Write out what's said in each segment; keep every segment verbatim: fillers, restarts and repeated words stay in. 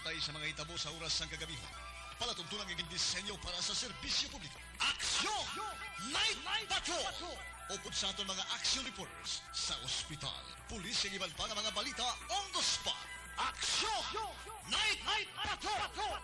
Tayo sa mga hitabo sa oras sang kagabihan. Palatuntunan nga gindisenyo para sa serbisyo publiko. Aksyon! Night Patrol! Upod sa aton mga action reporters sa ospital, pulis, kag iban pa nga mga balita on the spot. Aksyon! Night, Night Patrol!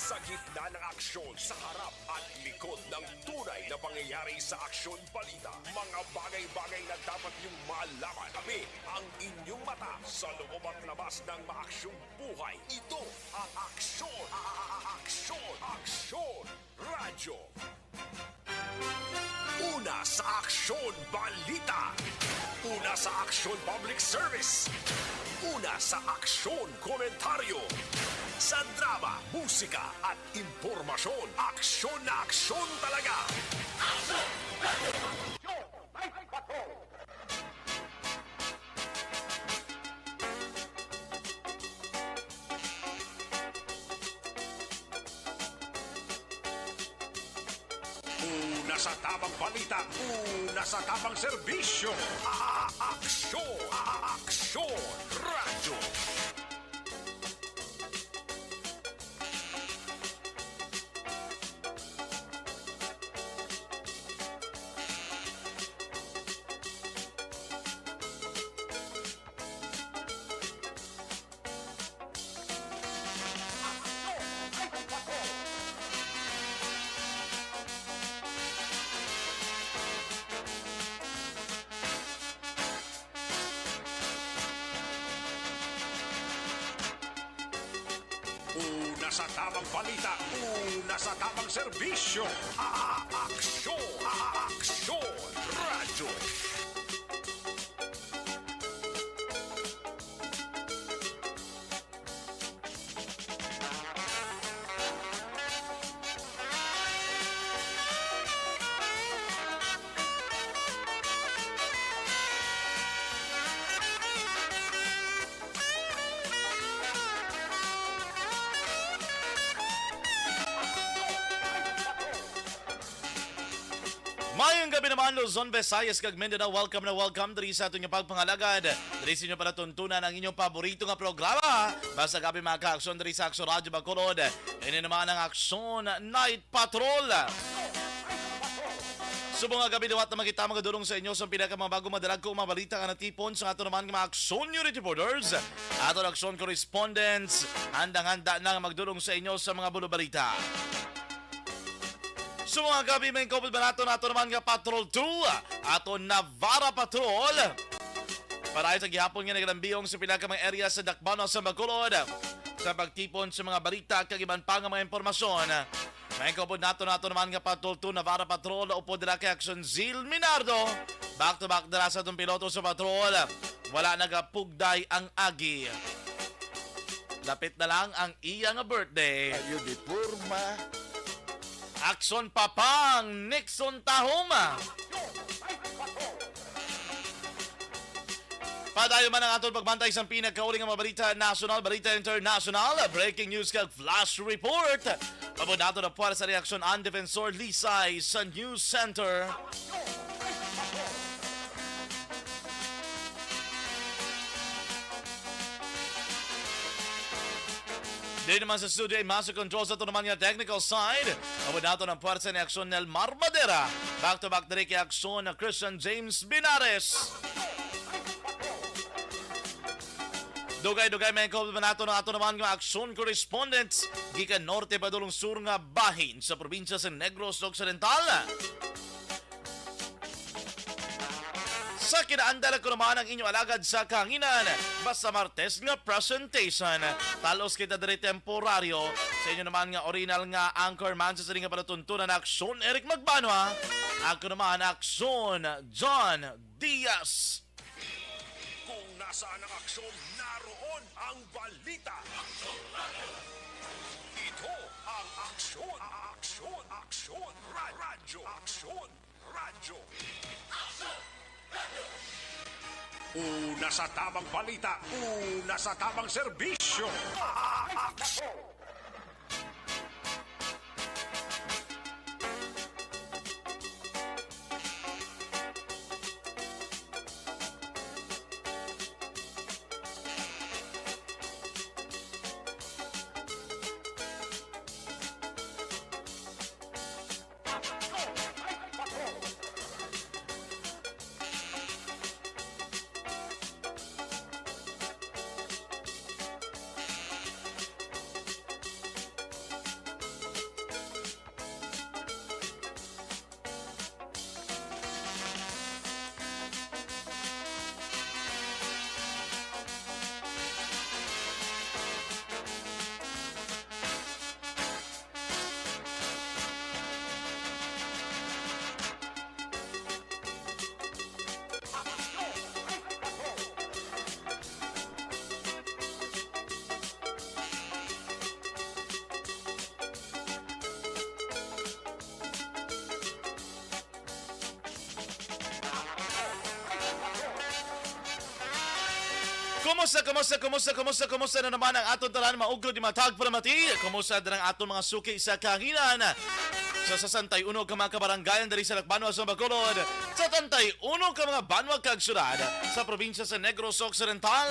Sa gitna ng aksyon, sa harap at likod ng tunay na pangyayari sa Aksyon Balita, mga bagay-bagay na dapat niyong malaman. Kami ang inyong mata sa loob at labas ng maaksyong buhay. Ito ang Aksyon, Aksyon, Aksyon Radyo. Una sa Aksyon Balita. Una sa Aksyon Public Service. Una sa Aksyon Komentaryo. Sa drama, musika, at impormasyon, aksyon na aksyon talaga. Aksyon! Aksyon! Night Patrol! Una sa tamang balita, una sa tamang serbisyo. A-, Aksyon, A-, Aksyon Radyo. Una sa tamang balita, una sa tamang serbisyo, A-, Aksyon, A-, Aksyon Radyo. Mayong gabi naman, Luzon, Visayas, kag Mindanao. Welcome na welcome diri sa aton nga pagpangalagad. Diri sa inyo palatuntunan ang inyong paborito nga programa. Basta gabi, mga ka-aksyon, diri sa Aksyon Radyo Bacolod. Ini naman ang Aksyon Night Patrol. Subong nga gabi liwat na makita, magadulong sa inyo sa pinaka mga bago, madalagko, mga balita nga natipon sa ato naman nga mga Aksyon Unit Reporters, ato Aksyon Correspondents, handang-handa na nga magdulong sa inyo sa mga bulo balita. So, mga gabi, may kaupod ba nato, nato naman nga Patrol two, ato Navarra Patrol. Para sa gihapon nga nagalambiyong sa pila ka mga area sa Dakbanon sa Bacolod, sa pagtipon sa mga balita kag iban pa nga mga impormasyon. May kaupod nato, nato naman nga Patrol two, Navarra Patrol, upod dira kay Aksyon Zil Minardo. Back to back dira sa atong piloto sa patrol. Wala nagapugday ang agi. Lapit na lang ang iya nga birthday. Ayo di porma. Aksyon Papang Nixon Tahoma. Padayon man ang aton pagbantay sa pinakauli nga mga balita nasyonal, balita internasyonal, breaking news kag flash report. Upod nato ang Puwersa Reaksyon and Defensor Lisay sa News Center. Diri naman sa studio, ang master control sa aton naman nga technical side. Upod nato ang Puwersa ni Aksyon Nelmar Madera. Back to back diri kay Aksyon na Christian James Binares. Dugay-dugay may kaupod nato ang ato naman nga aksyon correspondents gikan norte padulong sur nga bahin sa probinsya sa Negros Occidental. Sa kinaandal ko naman ang inyo alagad sa kahanginan, basta Martes nga presentation. Talos kita diri temporaryo sa inyo naman nga original nga anchorman sa sini nga palatuntunan, Aksyon Eric Magbanwa. Ako naman, Aksyon, John Diaz. Kung nasaan ang aksyon, naroon ang balita. Ito ang Aksyon, Aksyon, Aksyon, Ra-, Radyo, Aksyon, Radyo. Una sa tamang balita, una sa tamang serbisyo. Aksyon. Kumusta, kumusta, kumusta, kumusta, kumusta na naman ang aton tanan? Maugod ni matag palamati. Kumusta din ang aton mga suki sa kahanginan? Sa sesenta y uno ka mga kabarangayan diri sa Lakbanwa sa Bacolod, setenta y uno ka mga banwa kag syudad sa probinsya sa Negros Occidental.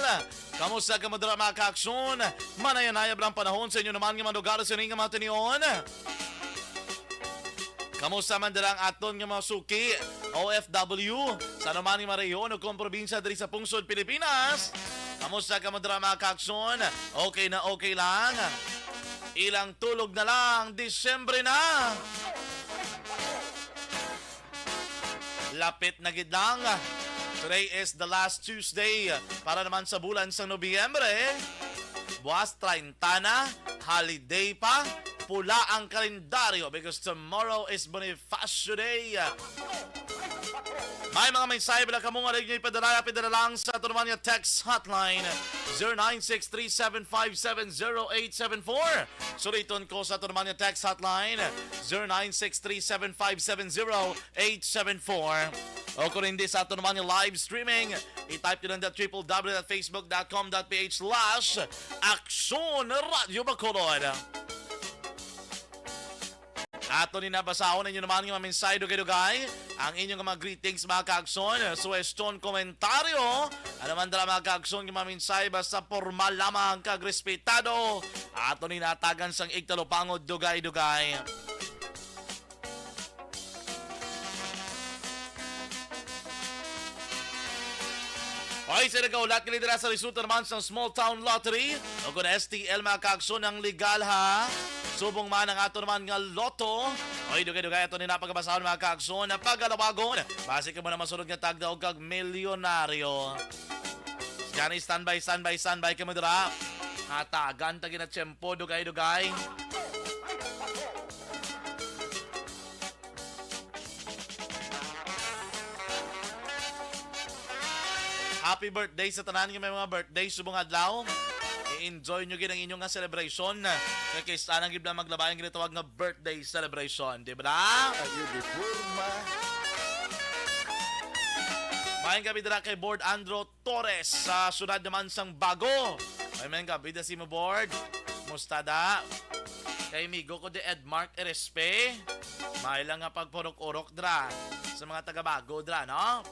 Kamusta kamo dira, mga kaaksyon? Manayanayab lang panahon sa inyo naman nga mga lugar sa ining mga tinion. Kamusta man dira ang aton nga mga suki, O F W, sa anuman nga mga rehiyon o kung probinsya diri sa pungsod Pilipinas? Kamusta kamo dira, mga kaaksyon? Okay na okay lang? Ilang tulog na lang, Disyembre na. Lapit na gid lang. Today is the last Tuesday para naman sa bulan sa Nobyembre. Buwas, treinta na, holiday pa. Pula ang kalendaryo because tomorrow is Bonifacio Day. May mga mensahe bala kamo nga ninyo ipadala, ipadala lang sa aton naman nga text hotline, zero nine six three seven five seven zero eight seven four. Suliton ko sa aton naman nga text hotline, zero nine six three seven five seven zero eight seven four. O kung hindi, sa aton naman nga live streaming, i-type nyo lang the triple W dot facebook dot com dot ph slash Aksyon Radyo Bacolod. Ato ni nabasahon ninyo naman nga mga mensahe dugay-dugay. Ang inyong mga greetings, mga kaaksyon, suwestyon, komentaryo. Ano man dala, mga kaaksyon, nga mga mensahe, basta formal lamang kag respetado. Ato ni natagan sang igtalupangod dugay-dugay. Oy, sa nagaulat kini dira sa resulta naman sa Small Town Lottery o kun S T L, mga kaaksyon, ang legal, ha. Subong man ang ato naman nga lotto. Oy, dugay-dugay ato ni napagabasahon, mga kaaksyon, na pagalawagon. Basi kamo na masunod nga tagdaog kag milyonaryo. Gani, standby, standby, standby kamo dira. Hatagan ta gina tiyempo, dugay-dugay. Happy birthday sa tanan nga may mga birthday subong adlaw. I-enjoy nyo gid ang inyong nga celebration. Kay kay sa nang gid lang maglabay ang ginatawag nga birthday celebration, di ba? Ayo, di forma. Maayong gabi dira kay Board Andro Torres sa siyudad naman sang Bago. Ay, man, gabi da si mo, Board. Musta da? Kay migo ko di Edmark Erespe. May lang nga pagpurok-urok dra sa mga taga Bago dra, no?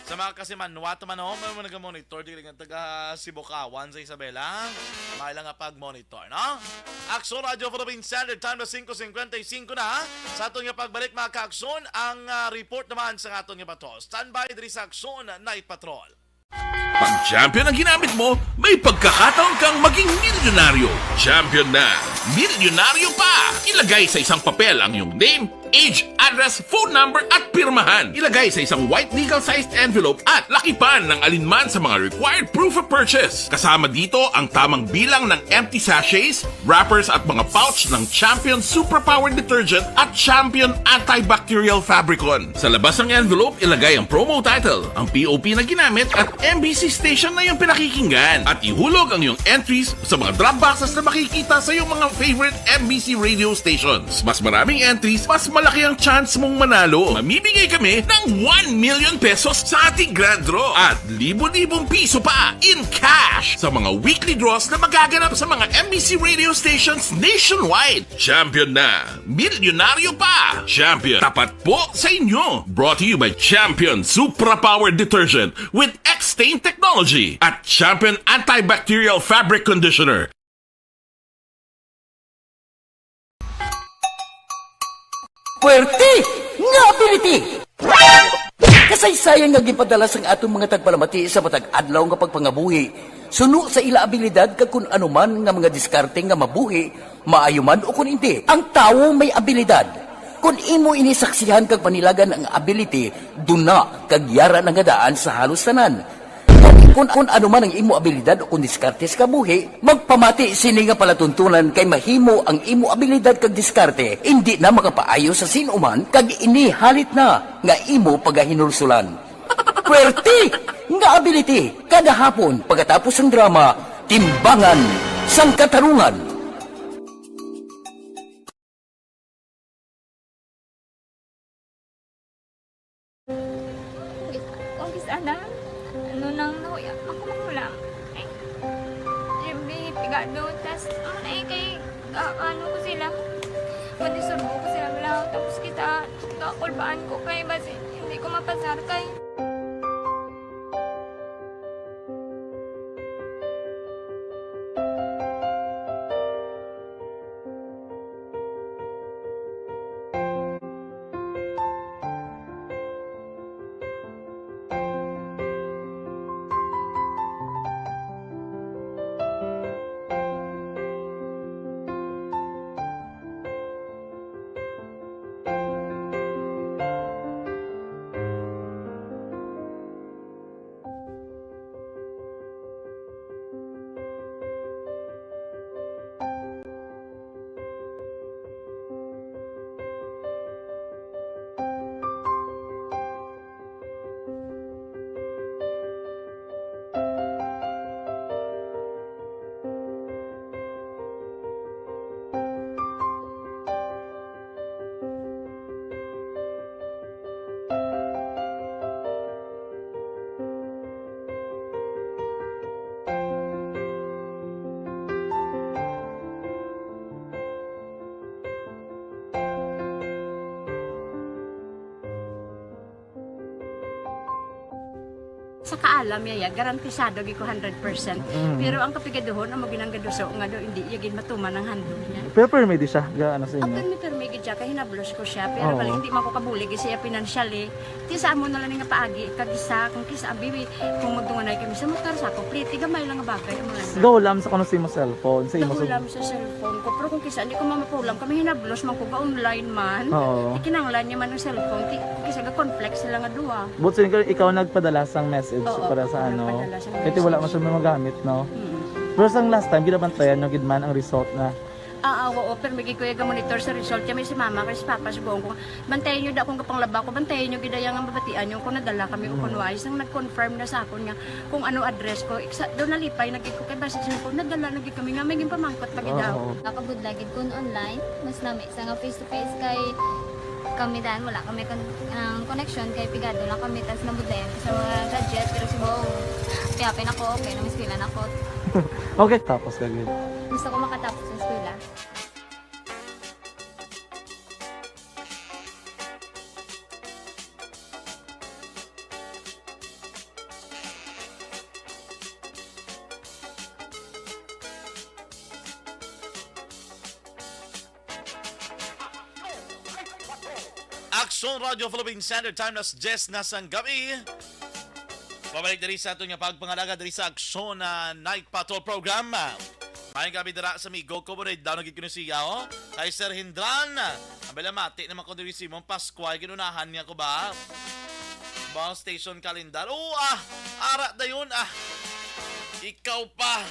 Sa mga kasimanwa, tumanom, may mga nag-monitor, di nga taga Sibukawan sa Isabela. May lang nga pag-monitor, no? Aksyon Radyo Philippine Standard Time na singko singkwenta y singko na. Sa aton nga pagbalik, mga kaaksyon, ang, ah, report naman sa aton nga patrol. Standby diri sa Aksyon Night Patrol. Pag champion ang ginamit mo, may pagkakataon kang maging milyonaryo. Champion na, milyonaryo pa! Ilagay sa isang papel ang iyong name, Age, address, phone number at pirmahan. Ilagay sa isang white legal-sized envelope at lakipan ng alinman sa mga required proof of purchase. Kasama dito ang tamang bilang ng empty sachets, wrappers at mga pouch ng Champion Suprapower Detergent at Champion Antibacterial Fabricon. Sa labas ng envelope, ilagay ang promo title, ang P O P na ginamit at M B C station na iyong pinakikinggan. At ihulog ang iyong entries sa mga drop boxes na makikita sa iyong mga favorite M B C radio stations. Mas maraming entries, mas malaki ang chance mong manalo. Mamimigay kami ng one million pesos sa ating grand draw at libo-libong piso pa in cash sa mga weekly draws na magaganap sa mga M B C radio stations nationwide. Champion na! Milyonaryo pa! Champion, tapat po sa inyo! Brought to you by Champion Supra Power Detergent with X-Stain Technology at Champion Antibacterial Fabric Conditioner. Puwerte nga ability! Kasaysayan nga ginpadala sang aton mga tagpalamati sa matag adlaw nga pagpangabuhi, suno sa ila abilidad kag kun ano man nga mga diskarte nga mabuhi, maayo man o kun indi. Ang tawo may abilidad. Kun imo ini saksihan kag panilagan ang ability, duna kag yara na nga daan sa halos tanan. Kun, kun ano man ang imo abilidad o kun diskarte sa kabuhi, magpamati sini nga palatuntunan kay mahimo ang imo abilidad kag diskarte indi na makapaayo sa sin-o man kag ini halit na nga imo pagahinulsulan. Puwerte nga ability kada hapon pagkatapos sang drama, Timbangan sang Katarungan. Kung kis-, kung kis-a na, ano nang nahuya, ako magulang. Ay, Jimmy, pigado, tas, ano na eh, kay, ah, ano ko sila, panisurbo ko sila, wala, tapos kita, kakulbaan ko kay, basi, hindi ko mapasar kay. Sa kaalam niya, ya, garantisado gid ko hundred percent. Mm. Pero ang kapigaduhon, amo ginang gaduso nga daw hindi iya gid matuman ang handog niya. Pero permi di siya, ga, ano sa inyo? Ah, permi, permi gid siya, kay hinablos ko siya. Pero Oo. bali, hindi man ko kabulig siya financially. Ti sa amo na lang nga paagi, kag isa, kung kisa, abi, kung magdunganay kami sa motor, sa ako, pretty, gamay lang nga bagay, amo lang. Gahulam sa kuno sa imo cellphone, sa imo sa Gahulam sa cellphone ko, pero kung kisa, hindi ko mamapulam, kami hinablos man ko, ga-online man. Oo. Ikinanglan niya man ang cellphone, ti, kung kisa, ga-conflict sila nga duha. But so, ikaw, ikaw nagpadala sang message Oo, para sa ako ano? nagpadala sang Kasi wala message. man siya magamit, no? Mm. Pero sang last time, ginabantayan nyo gid man ang result na Ah, ah, oo, pero may gid ko iya ga-monitor sa result. Kaya may si mama, kay si papa, subuon ko, bantayan nyo da kung kapanglaba ko, bantayan nyo gid iya nga mabatian nyo kung nadala kami o Mm. kung wala. Isang nag-confirm na sa akon nga kung ano address ko. Iksa, daw nalipay na gid ko, kay basi siya ko, nadala na gid kami nga, may ginpamangkot pa gid Oo. daw. Nakabudlay gid kun online, mas nami sa nga face to face kay kami dan, wala kami kon-, ang connection kay pigado lang kami, tas nabudlayan ko sa mga gadget, pero subong, piyapin ako, okay na, mas pila na ako. Okay, tapos ka gid. Gusto ko makatapos sa eskwela. Aksyon Radio Philippine Standard Time, alas diyes na sang gabi. Pabalik diri sa aton nga pagpangalaga diri sa Aksyon na Night Patrol Program. Maayong gabi dira sa amigo ko, Bonoy, daw nagkikino siya, oh. Kay Sir Hindran, Ang bala mati naman ko diri si Mong Pascual, ginunahan niya ko ba? Bang station calendar. Oo, ah! Ara dayon, ah! Ikaw pa!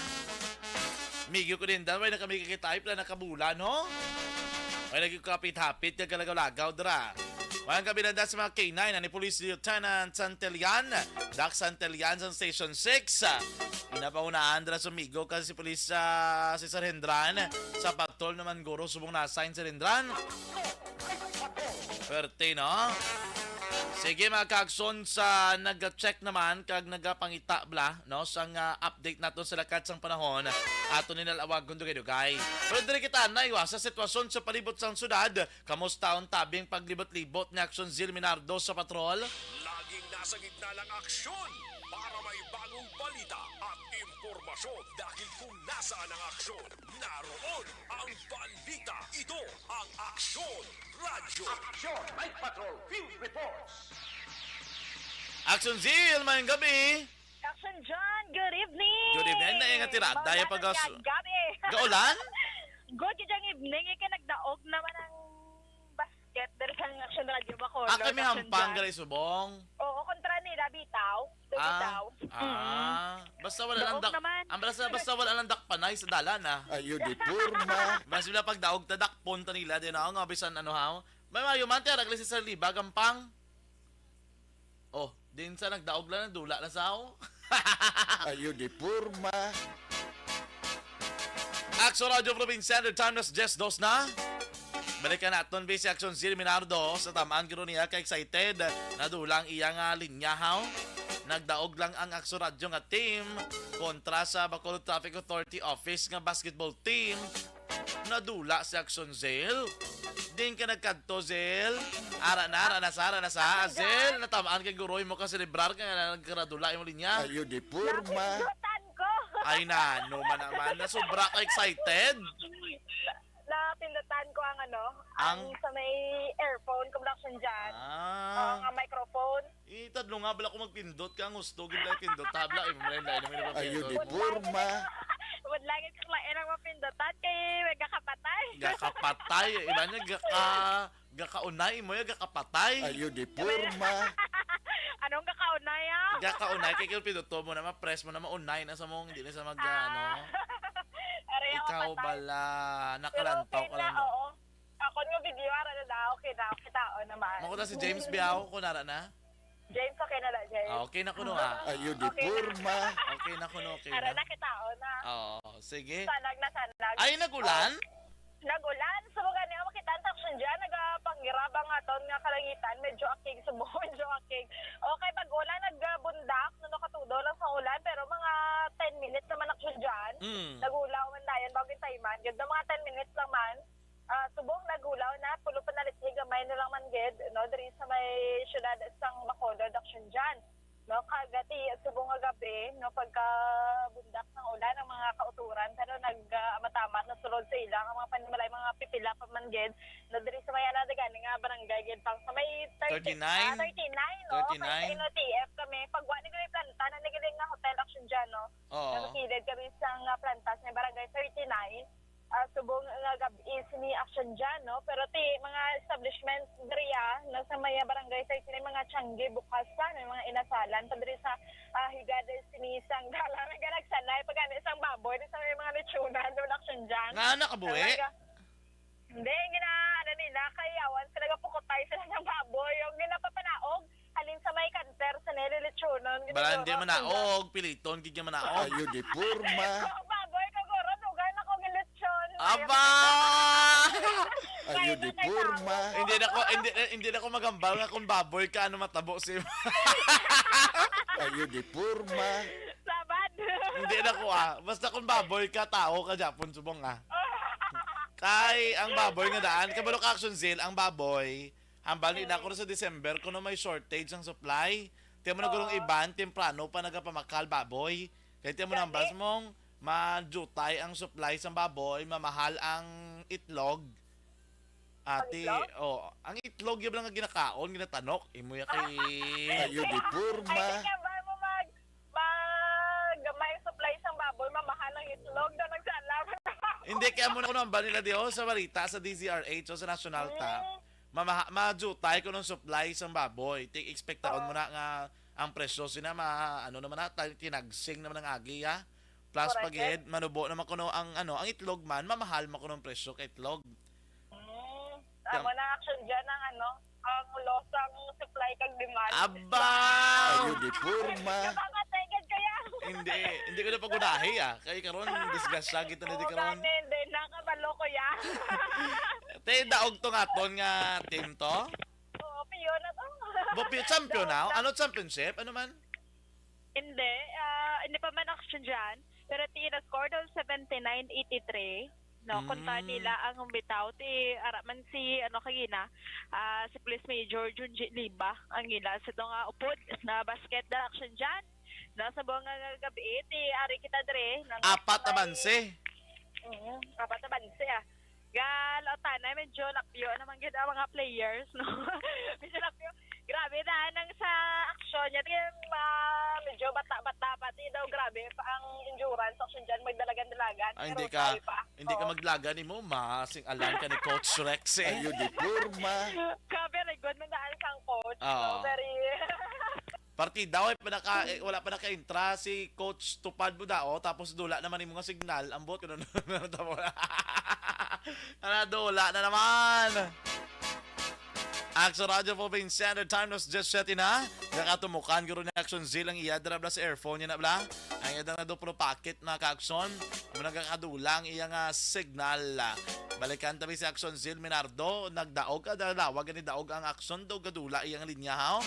Migyo ko din, dan. Way na kami kakita, ay pala nakabulan, ho? Way lagi ko kapit-hapit, kag kalagaw-lagaw, dra. Mayang gabi na sa mga K nine, ani Police Lieutenant Santillan, Doc Santillan sa Station six. Inapaunaan dra sa Migo kasi si Police, ah, si Sir Hendran sa patrol naman guro subong na-assign si Hendran. Perte, no? Sige, mga kaagson, sa nag-check naman kag nagapangita bla, no, sang, ah, update nato sa lakat sang panahon, ato ni nalawagon dugay-dugay. Pero diri kita na iwa sa sitwasyon sa palibot sang syudad. Kamusta ang tabing paglibot-libot ni Action Zil Minardo sa patrol? Laging nasa gitna ng aksyon para may bagong balita at impormasyon. Dahil kung nasaan ang aksyon, naroon ang balita. Ito ang Aksyon Radyo. Aksyon Night Patrol Field Reports. Action Zil, mayong gabi. Action John, good evening. Good evening. Na nga tirada, Maulan ya pag-, nga gabi. Gaulan? Good, good ang evening. Ika nagdaog naman ang basket diri sa Action Radio Bacolod, Ah, kami Action hampang John. Gali subong. Oo, kontra nila, bitaw. Sa Ah, bitaw. ah. Mm-mm. Basta wala lang Daog dak-, naman. Ang basta, basta wala lang dakpanay sa dalan, ah. Ayo, di porma. Mas sila pagdaog ta dakpon ta nila din, ah, nga bisan ano, ha? May mayo man, tiara, gali sa Libag, ang pang. Oh, din sa nagdaog lang, nadula na sa ako. Ayo, di porma. Action Radio Provincial, the time is diyes dos na. Balikan naton, Vice Action Zil Minardo, sa tamaan guro niya ka-excited. Nadula ang iya nga linya, haw. Nagdaog lang ang Action Radio nga team kontra sa Bacolod Traffic Authority Office nga basketball team. Nadula si Action Zil. Din ka nagkadto, Zil. Ara na, ara na sa, ara na sa. Zil, natamaan kay guroy mo ka celebrar ka nga nagkaradula imong linya. Ayo, di porma. Napindutan ko. Ay, nano man naman. Nasubra ka excited. Napindutan ko ang ano, ang Ang sa may earphone, conduction dyan. Ah. Oo, nga microphone. Itadlo nga bala ko magpindot ka, ang gusto gid lang pindot tabla, eh, may lain naman yung Ayo, di pindot. Porma. Wag lang yung kaklain ang mapindutan kay may gakapatay. Gakapatay, iba niya, gaka-, gakaunay mo yung gakapatay. Ayo, di porma. Anong gakaunay, ah? Gakaunay, kay kung pinduto mo na, ma-press mo na, maunay na sa mong, hindi na sa mag, Ah. ano. Aray, ang Ikaw kapatay. Bala, Pero nakalantaw okay ka na, lang. Oo. Ako nga video, ara na daw, okay na, okay tao naman. Mako ta si James Biao, kung nara na? James, okay na na, James. Ah, okay na kuno, ah. Ayo, di Okay na. Porma. Okay na kuno, okay Ara na. Na, kitaon na. Oo, sige. Sanag na, sanag. Ay, nagulan? Oh, nagulan. So, gani, ang makita ang taksyon dyan, nagapangira ba nga ton nga kalangitan, medyo akig, subo, medyo akig. Okay, pag ulan, nagbundak, no, nakatudo lang sa ulan, pero mga ten minutes naman aksyon dyan. Mm. Nagulaw man dayon, bago yung taiman. Yun, mga ten minutes lang man. Ah, subong naghulaw na, pulo pa na litni, gamay na lang man gid, no, diri sa may siyudad sang Bacolod, aksyon dyan. No, kagati, subong nga gabi, no, pagkabundak sang ulan, ang mga kauturan, pero nag, ah, matamat na sulod sa ila, ang mga panimalay, mga pipila pa man gid, no, diri sa may, ano, gani nga barangay gid, pang sa may thirty, Thirty-nine? Ah, thirty-nine, no? Thirty-nine? Kay sa N O T F kami, pagwa ni kami planta, na ni gid nga hotel, aksyon dyan, no? Oo. Nakakilid kami sa nga planta sa may barangay thirty-nine. Ah, subong nga gab-i sini aksyon dyan, no? Pero ti, mga establishments diri, ah, no, sa may barangay thirty-nine, mga tiangge bukas pa, may mga inasalan pa diri sa, ah, higad sini sang dalan nga nagsanay, pag ano, sang baboy, sa may mga lechonan, doon aksyon dyan. Nga, nakabuhi? Talaga. Hindi, gina, ano nila, kay yawan sila, gapukutay sila ng baboy, yung ginapapanaog, halin sa may kanter, sa nililitsunon, Bala, hindi man naog, piliton, gid man naog. Ayo, di porma. Kung baboy ka, guro, dugay na kong ilitsyon. Aba! Ayo, di porma. Hindi na ko, hindi, eh, hindi na ko magambal nga kung baboy ka, ano matabo si Ayo, di porma. Sabad. Hindi na ko, ah. Basta kung baboy ka, tao ka, Japon, subong, ah. Kay, ang baboy nga daan, kabalo ka, Action Zil, ang baboy, hambal ni Mm. nako sa December, kuno may shortage ang supply. Tiyan mo na gurong Oo. iban, temprano pa nagapamakal baboy. Kay tiyan mo na Gani. hambal sa mong madutay ang supply sa baboy, mamahal ang itlog. Ate, Ang itlog? oh, ang itlog yung lang nga ginakaon, ginatanok. Imo ya kay Ayo, di porma. Ay, kaya ba mo mag, mag, may supply sang baboy, mamahal ang itlog, daw nagsalaman. Hindi, kaya mo na kuno ang balita diho sa balita sa D Z R H o sa National ta. Mm. Mamaha-, majutay kuno ang supply sang baboy. Ti-, expectaon mo Oo. na nga ang presyo sina ma-, ano naman na, ta-, tinagsing naman ang agi, ha? Plus Correct. pagid, manubo naman kuno ang, ano, ang itlog man, mamahal man kuno ang presyo kay itlog. Mm. Kam- Amo na action dyan ang, ano, ang loss ang supply kag demand. Aba! Ayo, di porma. Nakamatay gid kaya. Hindi, hindi ko na pag-unahi, ah. Kay karon, disgrasya kita na di Oo, karon. Gani, hindi na kabalo, kuya. Te, daog to nga ton nga team to? Oo, piyon na to. Bo, pi-, champion na? Daog na. Ano championship? Ano man? Hindi, ah, hindi pa man action dyan. Pero ti na score daw seventy-nine eighty-three. No, kung ta Mm. nila ang bitaw, ti ara man si, ano, kagina, ah, si Police Major Junji Liba ang ila sa to nga upod na basket direction dyan. No, sa buong nga gabi, ti ari kita dre. Nang Apat na may banse. Mm, apat na banse, ah. Gal, o tanay, medyo lapyo naman gid ang mga players, no? Medyo lapyo. Grabe na, nang sa aksyon niya, tingin, ma-, medyo bata-bata pa, ti daw, grabe pa ang endurance action dyan, magdalagan-dalagan. Ay, Pero hindi ka, kaya pa. hindi ka Oo. maglagan nimo, masing-alan ka ni Coach Rex, eh. Ayo, di porma. Ka-, very good man daan sang coach, Oo. no? Very Partida, eh, pa naka-, eh, wala pa naka-intra si Coach Tupad mo dao, tapos dula naman nimo nga signal, ambot, kuno na, ano, dula na naman. Action Radio Philippine Standard Time, nas diyes siyete na. Nakatumukan guro ni Action Zil ang iya dira bla sa earphone niya na bla. Ang iya na do pro pocket na ka-action. Amo nagakadula ang iya nga signal. Balikan tabi si Action Zil Minardo. Nagdaog ka, dalawag ni daog ang action. Daog kadula iyang linya, ha?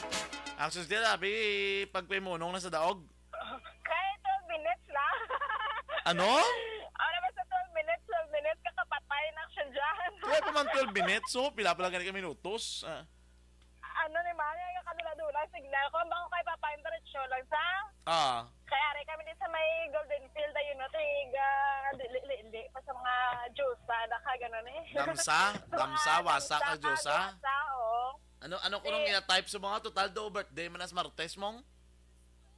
Action Zil, abi, pagpimunong na sa daog. Kay twelve minutes na. Ano? Ano ba sa twelve minutes? Twelve minutes, kakapatay na siya dyan. Kaya pa man twelve minutes, so pila pa lang gani ka minutos? Ah. Ano ni Mami, ang kadula-dula, signal ko, ang bako kay Papa, yung diretsyo lang sa, Ah. kaya ari kami din sa may Golden Field, ayun, no, tig, ah, dili, dili, dili, pa sa mga juice, ah, naka, ganun eh. Damsa? Sa mga Damsa, wasa damsa, ka, juice, ah? Wasa, oo. Ano, ano ko nung Eh. iya type sa mga total do, birthday man as Martes mong?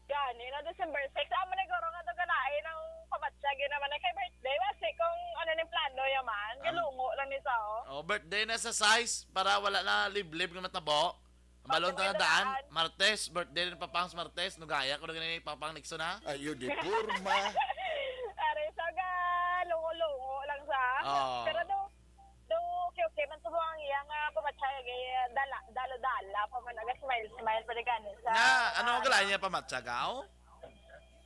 Gani, no, December six. Amo na guro nga to ganain ang pamatsyag yun naman na kay birthday. Basi kung ano ni plano yaman, Am- galungo lang ni sa, oh. Oh, birthday na sa sais para wala na liblib nga matabo. Ang balon Pati ta na daan, daan. Martes, birthday ni Papang sa Martes. Nugaya ko na gani ni Papang Nixon, ha? Ayo, di porma. Are, sa galungo-lungo lang sa. Oh. Pero do, do, okay, okay. Man, subong ang iyang, ah, pamatsyag, eh, dala, dalo-dala pa man, naga-smile-smile pa gani sa Nga, ano ang mga galaan niya pamatsyag, aw?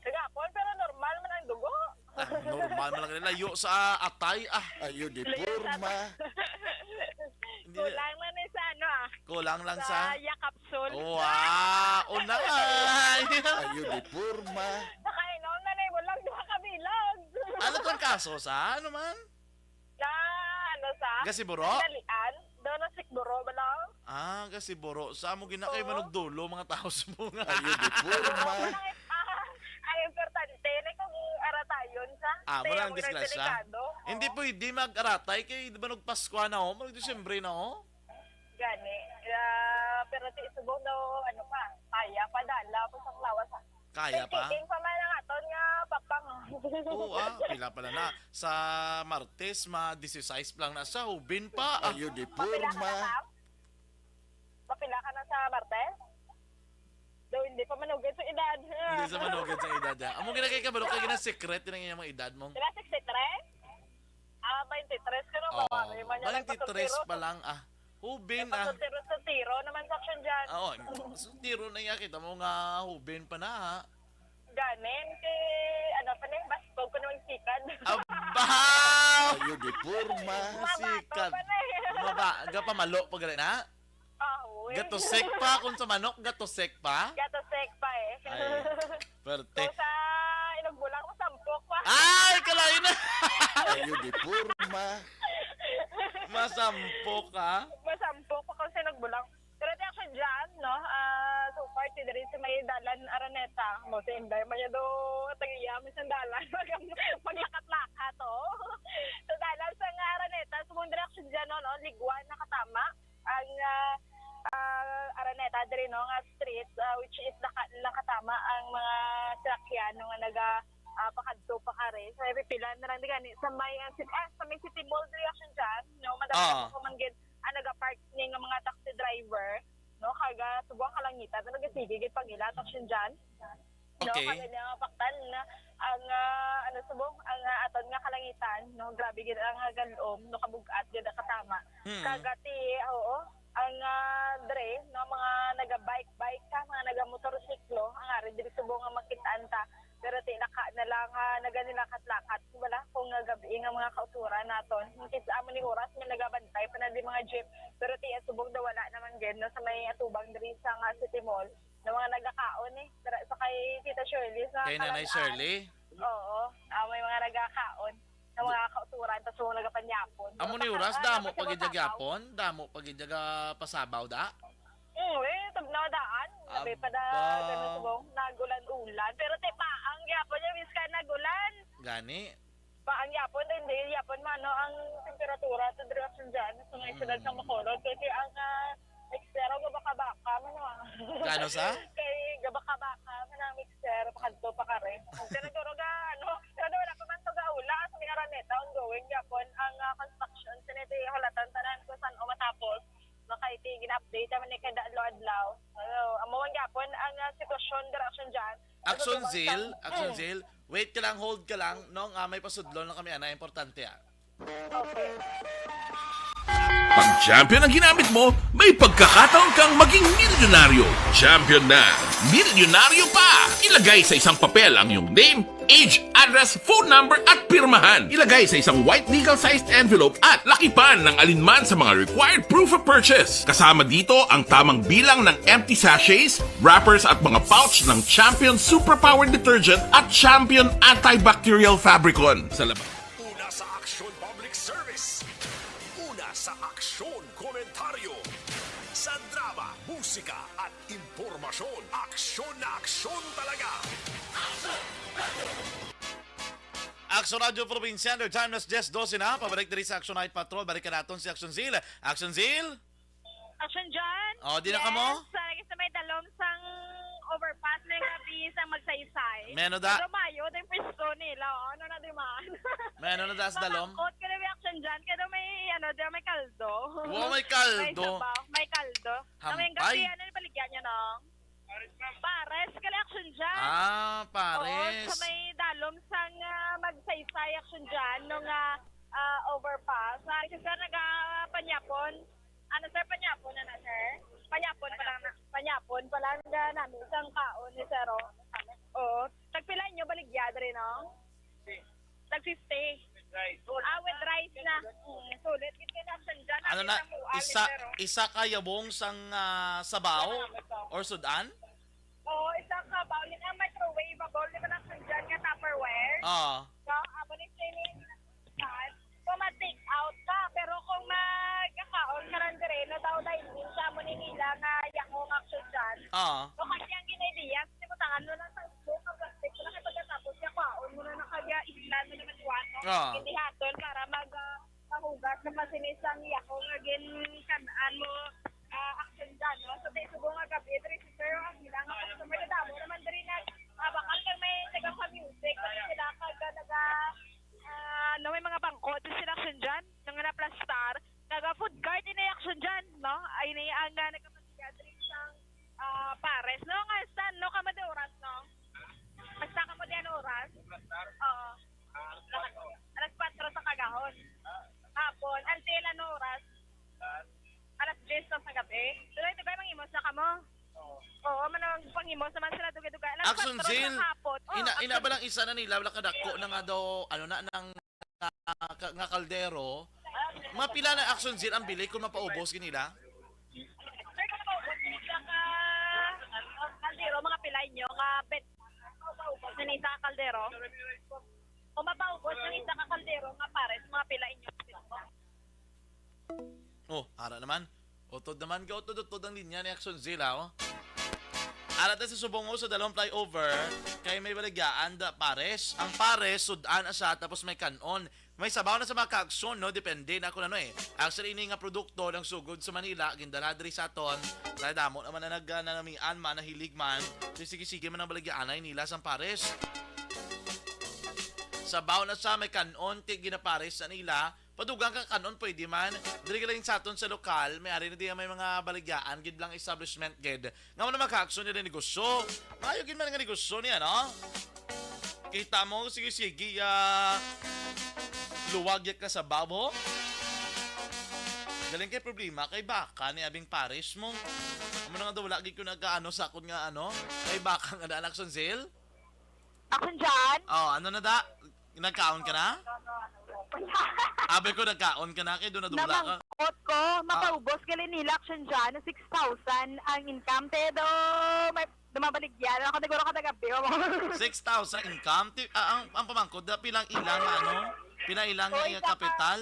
Kagapon, pero normal man ang dugo. Ah, normal man lang nila. Layo sa atay, ah. Ayo, di Layo sa porma. Hindi. Kulang na ni sa ano, ah. Kulang lang Sa sa Yakapsul. Wow! Unay! Ayo, di porma. Nakainom na ni mo lang duha ka bilog. Ano tong kaso sa? Ano man? Na, ano sa? Gasiburo? Nagdalian. Daw na sikburo ba lang? Ah, gasiburo. Sa amo gina kay Oo. manugdulo, mga tao sa mga Ayo, di porma. Ang, ah, ang importante na kung aratayon sa Ah, mo Kaya lang mo lang disgrasya. delikado. Hindi Oo. pwede mag-aratay kay di ba nagpaskwa na, oh? Mag-Disyembre na, oh? Gani. Ah, pero ti subong daw, ano pa, kaya pa dala po sa lawas, ah. Kaya pa? Thinking pa man ang aton nga papang. Oo, ah, pila pala na. Sa Martes, ma dieciséis pa lang na sa Hubin pa. Ah. Ayo, di Mapila ka na, porma. Sam? Mapila ka na sa Martes? Daw hindi pa manugid sa edad. Hindi sa manugid sa edad, ah. Amo gina kay kabalo kay gina secret din ang iyang mga edad mo. Sila sixty-three? Ah, twenty-three ka na, Oo, babae man yan, twenty-three nagpatutiro. pa lang, ah. Hubin, ah. Nagpatutiro sa tiro naman sa action dyan. Ah, oo, sa tiro na iya, kita mo nga hubin pa na, ha? Ganin, kay, ano pa na yung baskog ko na magsikad. Aba! Ayo, di porma. Mamato Sikat. pa na eh. Maba-, gapamalo pa gani na? Ah, uy. Gatosek pa, kung sa manok, gatosek pa? Gatosek pa eh. Ay, perte. Kung sa inugbulang, masampok pa. Ay, kalain na! Ayo, di porma. Masampok, ha? Masampok pa kung sa inugbulang. Pero di ako dyan, no? Ah, so far, si diri sa may dalan Araneta. Mo, si Inday, may do, tagiya, may sandalan. Mag-, maglakat-lakat, oh. So, dalan sa nga Araneta, sa mong direksyon dyan, no, no? Liguan, nakatama. Ang, ah, ah, Araneta, diri, no, nga street, ah, which is naka-, nakatama ang mga sinakyan, no, nga naga-, ah, pakadto pa kari. So, may pipila na lang di gani sa may, ah, sit-, ah, sa may City Mall diri, Action Jan, no? Madamo Ah. na ko man gid ang nagapark ni nga mga taxi driver, no? Kag, ah, subong kalangitan, pero sige gid pag-ila, Action Jan. No, Okay. Kami na mapaktan na ang, ah, ano, subong, ang, ah, aton nga kalangitan, no, grabe gid ang, ah, galom, no, kabug-at gid ang katama. Hmm. Kag ti, oo, ang, ah, dre, no, mga naga-bike-bike ka, mga nagamotorsiklo, ang ari diri subong nga makit-an ta. Pero ti naka na lang, ah, naganilakat-lakat, wala kung nga gabi nga mga kauturan naton. Kis amo ni oras may nagabantay pa na di mga jeep. Pero ti subong daw wala naman gid, no, sa may atubang diri sa nga City Mall. Na mga nagakaon eh. Dira sa kay Tita Shirley sa Kay Nanay Kalanaan. Shirley? Oo. Ah, may mga nagakaon. Na mga kauturan, tas mga nagapanyapon. Amo ni Baka oras, ka-, damo baka pag-, ka-, gyapon? Damo pag-, pasabaw da? Mm, eh, tugnaw daan. Labi pa da, Aba. Ganun subong, nag-ulan-ulan. Pero ti pa, ang gyapon yung miska nag-ulan. Gani? Pa, ang yapon, hindi yapon man, no, ang temperatura sa direksyon dyan, sa mga syudad sa Bacolod. Kasi ang, ah, mixer, ang gabaka-baka, man, ah. Kano sa? Kay gabaka-baka, man ang mixer, pakadto pa kare. Ang tinaguro ga, ano, pero wala pa man to gaula, sa may Araneta, ongoing yapon, ang, ah, construction, siniti, halatan, tanan, kung saan o matapos, makay, ti, gina-update, naman, eh, kada adlaw-adlaw. So, amo man gyapon, ang, ah, sitwasyon, direksyon dyan. Action Zil, Action Zil. Wait ka lang, hold ka lang, no? Nga may pasudlon na kami, ana, importante, ah. Pag champion ang ginamit mo, may pagkakataon kang maging milyonaryo. Champion na, milyonaryo pa! Ilagay sa isang papel ang iyong name, age, address, phone number, at pirmahan. Ilagay sa isang white legal-sized envelope at lakipan ng alinman sa mga required proof of purchase. Kasama dito ang tamang bilang ng empty sachets, wrappers at mga pouch ng Champion Superpower Detergent at Champion Antibacterial Fabricon. Sa lab- Una sa aksyon, public service. Una sa aksyon, komentaryo. Sa drama, musika at impormasyon, aksyon na aksyon talaga. Action Radio Provincia, the time is just dose na. Pabalik diri sa Action Night Patrol. Balik ka naton si Action Zil. Action Zil? Action John? Oh, di na ka mo? Yes, sa, sa may dalom sang overpass na nga bi sang Magsaysay. May ano da? Pero mayo, din pwesto nila. Oh, ano na di man? May ano na da sa dalom? Mamangkot ka na may Action John. Kaya daw may, ano, daw may kaldo. Wow, may kaldo. May sabaw, may kaldo. Hampay. Ang gabi, ano, ibaligyan niya, no? Pares, kala Action John. Ah, Pares. Oo, sa may dalom sang, ah, Magsaysay Action John, nung, ah, ah, overpass. Ah, si sir nagapanyapon. Ano, sir, panyapon na na, sir? Panyapon pa lang na, panyapon pa lang na namin isang kaon ni sir, oh. Oo. Tagpila inyo baligya diri, no? Tag fifty. Ah, with rice na. Mm, sulit. Gid kay Action John, ano na, isa, isa ka yabong sang, ah, sabaw or sudan? Oo, isa ka bowl. Yun ang microwaveable. Di ba lang dyan nga Tupperware? Oo. So, amo ni sini. So, ma-take out ka. Pero kung magkakaon ka lang dire, no, daw dahil din siya mo ni nila nga yakong Action John. Oo. So, kasi ang ginaidiya, simutangan mo lang sa scoop ang plastic mo na kay pagkatapos niya, kwaon mo na nakagya, islan mo na matuwan, no? Oo. Hindi haton para mag, ah, mahugas na pasinisang yako nga ginkan-an mo, ah, Action John, no? So, ti subong nga gabi, diri si Sir, ang ilang nga customer, kadamo naman diri nag, ah, bakal kag may taga sa music, kasi sila kag, ah, naga, ah, no, may mga bangko, diri sila Action John, nga naplastar, taga food cart, ini Action John, no? Ay, ini ang, ah, nagkapasiga diri sa, ah, Pares, no? Nga, saan, no? Kamo di oras, no? Basta kamo di ano oras? Oo. Alas kwatro sa kagahon. Hapon, until ano oras? Alas diyes lang sa gabi. Tugay-tugay manghimos na kamo. Oo, man ang panghimos naman sila dugay-dugay. Alas Action kwatro Zil. Sa hapon. Oo, ina, ina Action ba lang isa na nila, wala kadako na nga daw, ano na, nang, ah, ka-, nga kaldero. Mga pila na Action Zil ang bili kung mapaubos gid nila? Sir, kung mapaubos gid nila ka, ano, kaldero, mga pila inyo nga bet-, mapaubos na ni sa kaldero? Kung mapaubos ang isa ka kaldero nga Pares, mga pila inyo? Oh, ara naman. Utod naman, gautod-utod ang linya ni Action Zil, ha, oh. Ara ta sa subong, oh, sa dalawang flyover, kay may baligyaan da Pares. Ang Pares, sudan na siya, tapos may kanon. May sabaw na sa mga ka-aksyon, no? Depende na kung ano, eh. Actually, ini nga produkto ng sugod sa Manila, gindala diri sa aton. Kaya damo naman na nag-, ah, nanamian man, nahilig man. Sige-sige man ang baligyaanay nila sa Pares. Sabaw na sa may kanon kay ginapares na nila. Padugang ka kanon, pwede man. Diri ka lang sa aton sa lokal, may ari na diya may mga baligyaan, gid lang establishment gid. Nga mo na magkaakso niya negosyo. Maayo gid man nga negosyo niya, no? Kita mo, sige, sige, ah, luwag yak ka sa babo. Galing kay problema, kay baka ni abing pares mo. Amo na nga daw, wala gid ko nagkaano sa akon nga ano, kay baka nga daan action sale. Action dyan? Oh, ano na da? Nagkaon ka na? Abi ko, nagkaon ka na, kay doon nadula ka. Namangkot ko, Ah. mapaubos gali nila action dyan, six thousand ang income. Pero may dumabaligyan. Ako naguro ka nagabi. Six thousand income? Ti-, ah, ang, ang pamangkot, da, pilang ilang, ano? Pilang ilang Oy, nga saka kapital?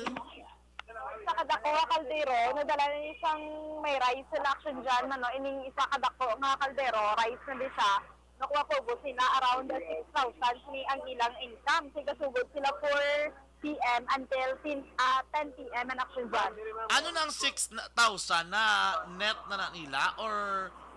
Sa kadako nga kaldero, nadala na isang may rice sila action dyan, ano, ining isa kadako nga kaldero, rice na di siya. Nakuha po, ubos nila around six thousand ni ang ilang income. Sige, sugod sila four P M until ten, ah, ten P M ang action dyan. Ano nang six thousand na net na, na nila, or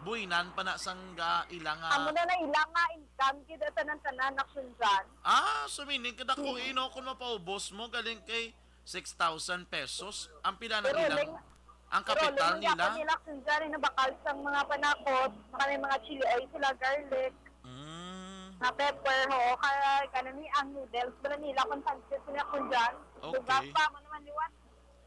buhinan pa na sang ga ilang, ah, Amo na na ilang nga income, kita tanan-tanan action dyan. Ah, so meaning, kadako, Mm. ino, kung mapaubos mo, galing kay six thousand pesos. Ang pila na Pero ilang, lang, ang pero kapital lang nila? Ang nila, sinjari na bakal sang mga panakot, baka may mga chili oil sila, garlic, Mm. mga pepper, ho, kaya ganun ni ang noodles, wala nila kung pancit nila kung dyan. Okay. Duga pa, mo naman liwat.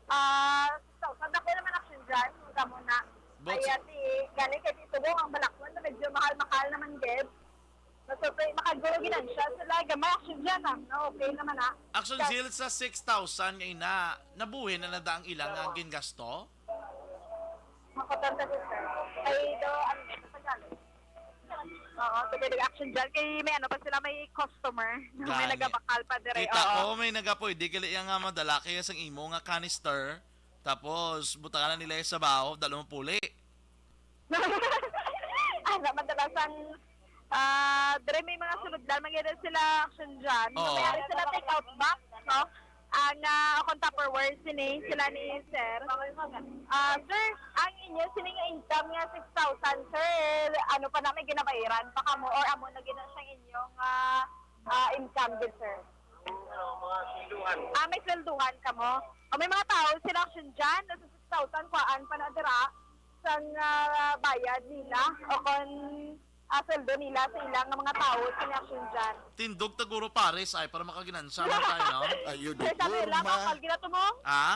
Ah, six thousand, ako naman action dyan, huwag ka muna. But Ay, ati, gani kay Tito Bong, ang balakwan na medyo mahal-mahal naman, Geb. Masutoy, makaguro ginansya sila. Gamay action dyan, ah. No, okay naman, ah. Action Sa- sale sa six thousand nga ina, nabuhi na nada ang ilang, ah, gingasto? Makatanta siya, sir. Ay, do, ano, sa Tagalog? Oo, sige, nag-action dyan. Kay may ano pa sila, may customer. May Gani. Nagabakal pa dire. Kita Oo. ko, may nagapwede, gali yang nga madala kaya sang imo nga canister. Tapos, butangan na nila yung sabaw, dalo mo puli. Ano, madalasan, ah, dire may mga sulod lang, mag-edit sila action dyan. Oo. Mayroon sila take out box, no? Ang, ah, akong Tupperware, sini, sila ni sir. Ah, sir, ang inyo, sini nga income nga six thousand, sir, ano pa na may ginabayaran pa kamo or amo na gina siyang inyong, ah, ah, income din, sir? Ah, may swelduhan kamo. O, may mga tao sila action dyan, nasa six thousand, kuhaan pa na dira sang, ah, bayad nila. O kon, ah, sweldo nila sa ilang nga mga tao, sila action dyan. Tindog taguro pares ay para makaginansya man tayo, no? Ayo, Sa Isabela, doktor, ma. Kapal ginatumong? Ha?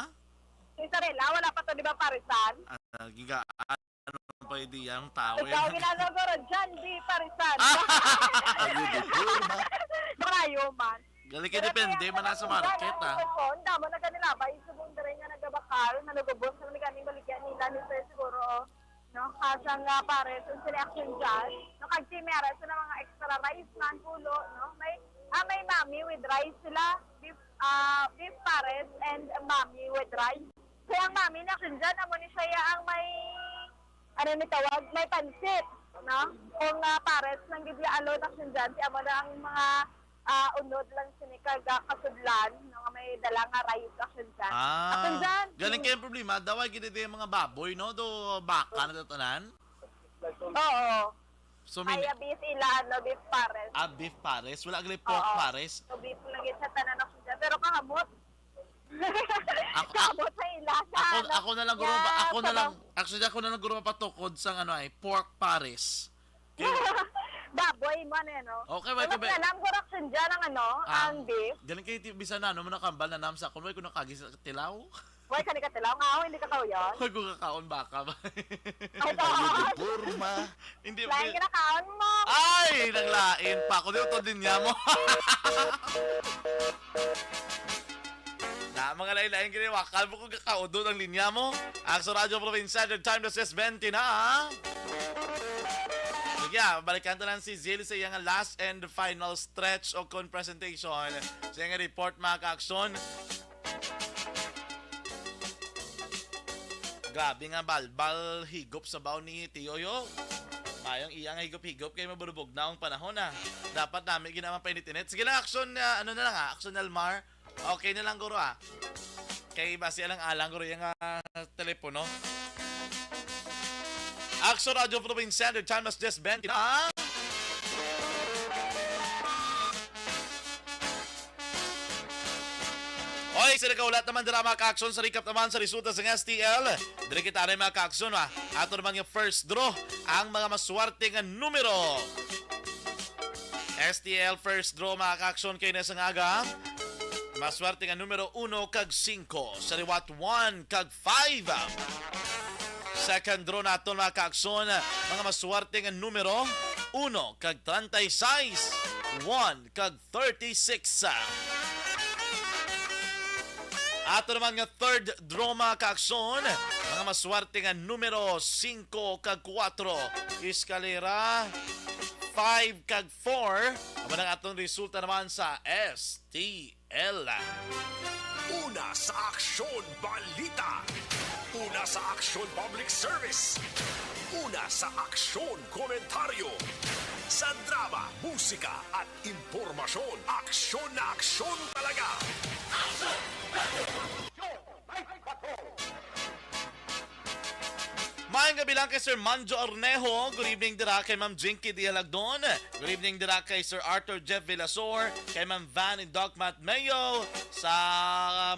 Sa Isabela, wala pa to, di ba, paresan? Ah, giga-, ano pa yung diyang tao, eh? Ikaw, ginanaguro, John D. Paresan. Ah! Ayo, doktor, ma. Marayo man. Galing kay Pero depende kaya man na sa market, ah. Ang damo na kanila ba? Isubong na rin nga nagabakal, nalugubon sa mga ganing baligyan nila ni Sir siguro, oh. No? Kasang, ah, pares, ang sila action dyan. No, kag chimera, sila mga extra rice man, pulo, no? May, ah, may mami with rice sila. Beef, ah, beef pares and mami with rice. Kaya ang mami na action dyan, amo ni siya ang may, ano ni tawag, may pansit, no? Kung, ah, pares lang gid ya alone action dyan, si amo na ang mga, ah, unod lang sini kag, ah, kasudlan, no, nga may dala nga rice action dyan. Ah, Action dyan. galing kay ang problema, daw ay gid yung mga baboy, no? Do baka na tanan. Oo. So, min- Ay, ah, beef ila, ano, beef pares. Ah, beef pares. Wala gali pork Oo. pares. So, beef lang gid sa tanan action dyan. Pero kahamot. Ako, Kahamot sa ila, sa ako, ano, ako na lang guro, nga ako na lang, sabaw. Actually, ako na lang guro mapatukod sa, ano, ay, pork pares. Okay. Baboy mo, ano, yan, no? Okay, wait, Mas wait. Alam ko, action dyan ang, ano, Ah, ang beef. Galing kayo, ti-, bisan na, ano, mo nakambal na nam sa akon, wait, kung nakagis sa tilaw. Why ka ni katilaw nga, oh, hindi ka kauyon? Hoy, kung kakaon baka ba? Ay, Ang uniforma. Hindi, Lain hindi. Ka na kaon mo. Ay, naglain pa ako. Di utod din niya mo. Na, mga lain-lain, kini wakal mo kung kakaon doon ang linya mo. Action Radyo Provincia, the time is twenty na. Sige, ah, balikan ta lang si Zil sa iyang last and final stretch o kon presentation sa iyang report, mga ka-action. Grabe nga balbal higop sa baon ni Tiyoyo. Mayong iya nga higop-higop kay mabulubog na ang panahon, ah. Dapat nami ginaman painit-init. Sige lang, action, ah, ano na lang, ah. Action, Elmar. Okay na lang, guro, ah. Kay basi alang-alang, guro, yung, ah, telepono. Action Radio Provincia, the time is just bent. Ah! Ay, sa nagkaulat naman dira, mga ka-aksyon, sa recap naman sa resulta sa S T L. Diri kita rin, mga ka-aksyon, ha. Ato naman nga first draw, ang mga maswerte nga numero. S T L first draw, mga ka-aksyon, kay na sa nga aga. Maswerte nga numero uno kag singko. Sa liwat, one kag five. Second draw naton, mga ka-aksyon, mga maswerte nga numero, uno kag treinta y seis, one kag thirty-six. Ato naman nga third draw, mga ka-aksyon, mga maswerte nga numero, singko kag kuwatro, eskalera, five kag four. Amo ang atong resulta naman sa S T L. Una sa Aksyon Balita. Una sa Aksyon Public Service. Una sa Aksyon Komentaryo. Sa drama, musika at impormasyon, aksyon na aksyon talaga. Maayong gabi lang kay Sir Manjo Ornejo. Good evening dira kay Ma'am Jinky Dialagdon. Good evening dira kay Sir Arthur Jeff Villasor, kay Ma'am Van and Doc Matt Mayo, sa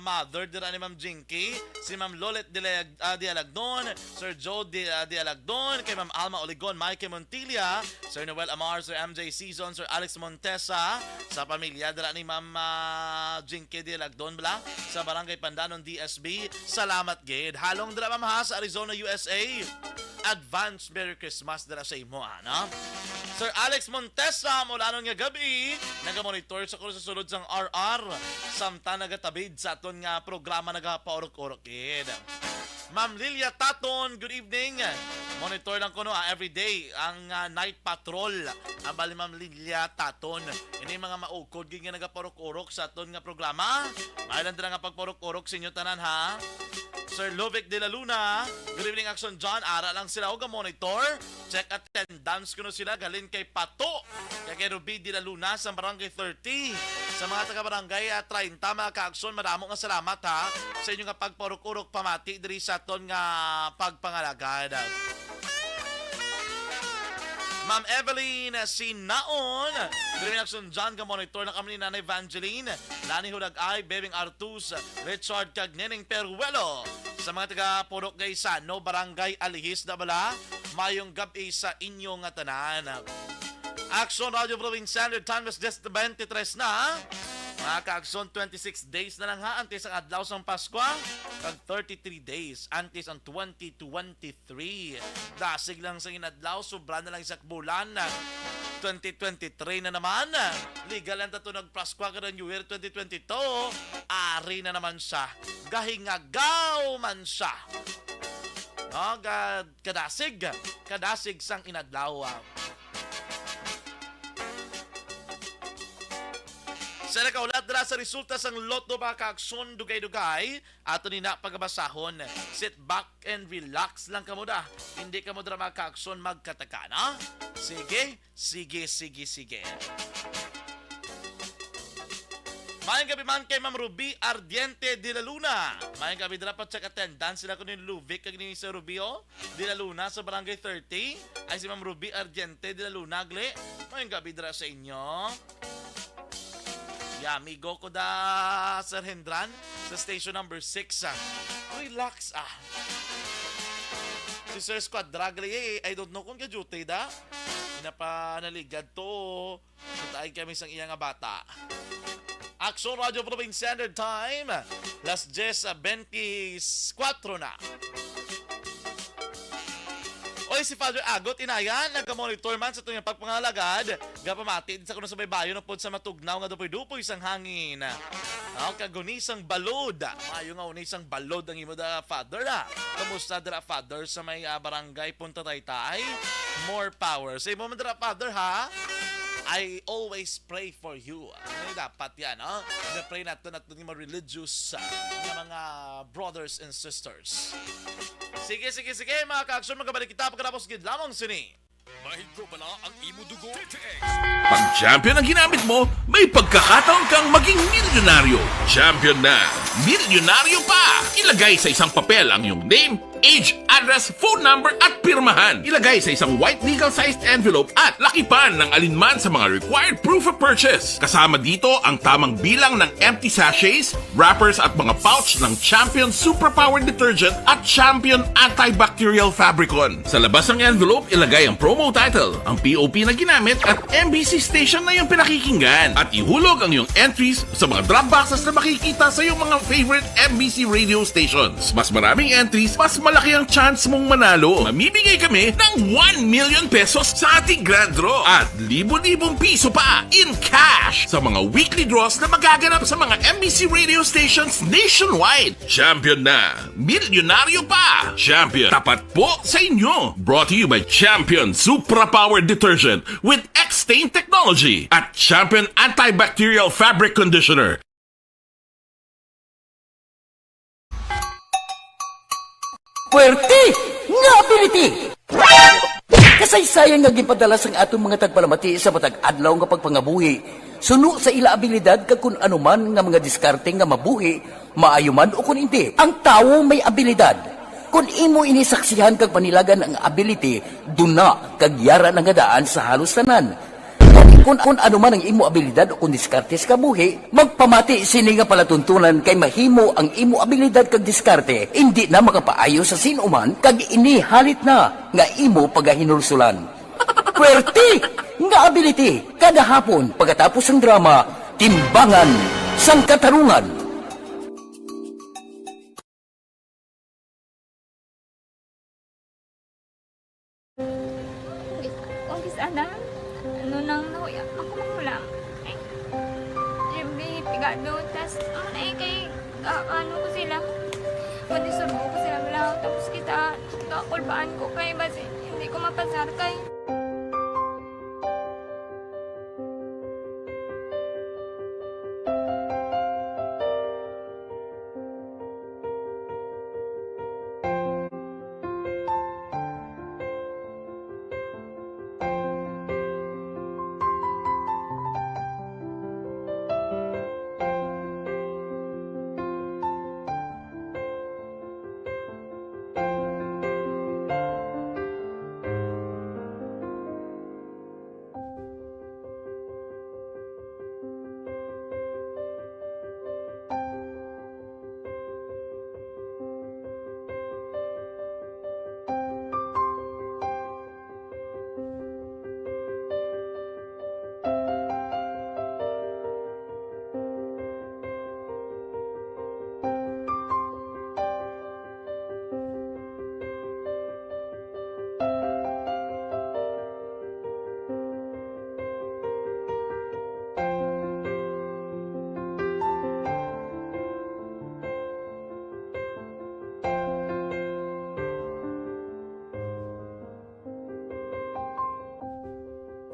mother dira ni Ma'am Jinky, si Ma'am Lolet Dilag-, ah, Dialagdon, Sir Joe Di-, ah, Dialagdon, kay Ma'am Alma Oligon, Mikey Montilla, Sir Noel Amar, Sir M J Season, Sir Alex Montesa, sa pamilya dira ni Ma'am, ah, Jinky Dialagdon bala, sa Barangay Pandanon, D S B. Salamat gid. Halong dira, ma'am, ha, sa Arizona, U S A. Advance Merry Christmas dira sa imo, ha, no? Sir Alex Montesa, maulanon nga gabi, nagamonitor sa kuno sa sulod sang R R, samtang nagatabid sa aton nga programa, nagapaurok-urok gid. Ma'am Lilia Taton, good evening. Monitor lang kuno, ah, everyday ang, ah, night patrol. Abal ni Ma'am Lilia Taton. Ini mga maukod gid nga nagapaurok-urok sa aton nga programa. Maayo lang dira nga pagpaurok-urok sa inyo tanan, ha. Sir Lovic de la Luna, good evening, Action John. Ara lang sila og monitor. Check attendance kuno sila, galing kay Pato. Kay, kay Ruby de la Luna sa Barangay thirty. Sa mga taga Barangay, ah, treinta, mga ka-aksyon, madamo nga salamat, ha, sa inyo nga pagpaurok-urok pamati diri sa aton nga pagpangalagad. Ma'am Evelyn Sinaon, diri na Action John, ga-monitor na kami ni Nanay Evangeline, Lani Hulagay, Bebing Artus, Richard kag Neneng Peruelo. Sa mga taga Purok Gaisano, Barangay Alihis, Dabala, mayong gab-i sa inyo nga tanan. Action Radio Provincial, your time is just twenty-three na. Mga ka-Action, twenty-six days na lang, ha, antes ang adlaw sang Paskwa, kag thirty-three days antes ang twenty twenty-three. Dasig lang sa inadlaw, sobra na lang isa ka bulan. Twenty twenty-three na naman. Legal lang tato nagpaskwa kada New Year twenty twenty-two. Ari na naman siya. Gahingagaw man siya. No, ga-, kadasig, kadasig sang inadlaw. Sa nakaulat dira sa resulta sang Lotto, mga ka-Action, dugay-dugay, ato ni na pagabasahon. Sit back and relax lang kamo da. Hindi kamo dira, mga ka-Action, magkataka, no? Sige, sige, sige, sige. Mayong gabi man kay Ma'am Ruby Ardiente de la Luna. Mayong gabi dira, pa-check attendance sila ko ni Luvic kag ni Sir Rubio de la Luna sa Barangay thirty. Ay, si Ma'am Ruby Ardiente de la Luna, gali. Mayong gabi dira sa inyo. Ya, amigo ko da, Sir Hendran, sa station number six, ah. Relax, ah. Si Sir Squadra, gali, eh, I don't know kung ka-duty da. Napa naligad to. Kitaay kami sang iya nga bata. Action Radio Province Standard Time, las diyes bentikwatro na. Oy, si Father Agot, inaya, nagamonitor man sa aton nga pagpangalagad, gapamati sa kuno sa baybayon upod sa matugnaw nga dupoy-dupoy sang hangin. Aw, kag hunisang balod. Maayo nga hunisang balod ang imo da, Father, ah. Kamusta dira, Father, sa may, ah, barangay Punta Taytay? More power sa imo man dira, Father, ha? I always pray for you. Ano yung dapat yan, no? Na-pray nato, nato yung mga religious, ah, nga mga brothers and sisters. Sige, sige, sige, mga ka-action, magkabalik kita pagkatapos gid lamang sini. Kahit ko bala ang imo dugo. Pag champion ang ginamit mo, may pagkakataon kang maging milyonaryo. Champion na, milyonaryo pa! Ilagay sa isang papel ang iyong name, age, address, phone number, at pirmahan. Ilagay sa isang white legal-sized envelope at lakipan ng alinman sa mga required proof of purchase. Kasama dito ang tamang bilang ng empty sachets, wrappers, at mga pouch ng Champion Suprapower Detergent at Champion Antibacterial Fabricon. Sa labas ng envelope, ilagay ang promo title, ang P O P na ginamit, at M B C station na iyong pinakikinggan. At ihulog ang iyong entries sa mga drop boxes na makikita sa iyong mga favorite M B C radio stations. Mas maraming entries, mas malaki ang chance mong manalo. Mamimigay kami ng one million pesos sa ating grand draw at libo-libong piso pa in cash sa mga weekly draws na magaganap sa mga M B C radio stations nationwide. Champion na! Milyonaryo pa! Champion, tapat po sa inyo! Brought to you by Champion Supra Power Detergent with X-Stain Technology at Champion Antibacterial Fabric Conditioner. Puwerte nga ability! Kasaysayan nga ginpadala sang aton mga tagpalamati sa matag adlaw nga pagpangabuhi, suno sa ila abilidad kag kun ano man nga mga diskarte nga mabuhi, maayo man o kun indi, ang tawo may abilidad. Kun imo ini saksihan kag panilagan ang ability, duna kag yara na nga daan sa halos tanan. Kun, kun ano man ang imo abilidad o kun diskarte sa kabuhi, magpamati sini nga palatuntunan kay mahimo ang imo abilidad kag diskarte indi na makapaayo sa sin-o man kag ini halit na nga imo pagahinulsulan. Puwerte nga ability kada hapon pagkatapos sang drama, Timbangan sang Katarungan. Kung kis-a na, ano nang nahuya, ako mahulam. Ay, Jimmy, pigado, tas, ano na eh, kay, ah, ano ko sila, madisturbo ko sila, wala, tapos kita, kakulbaan ko kay, basi, hindi ko mapasar kay.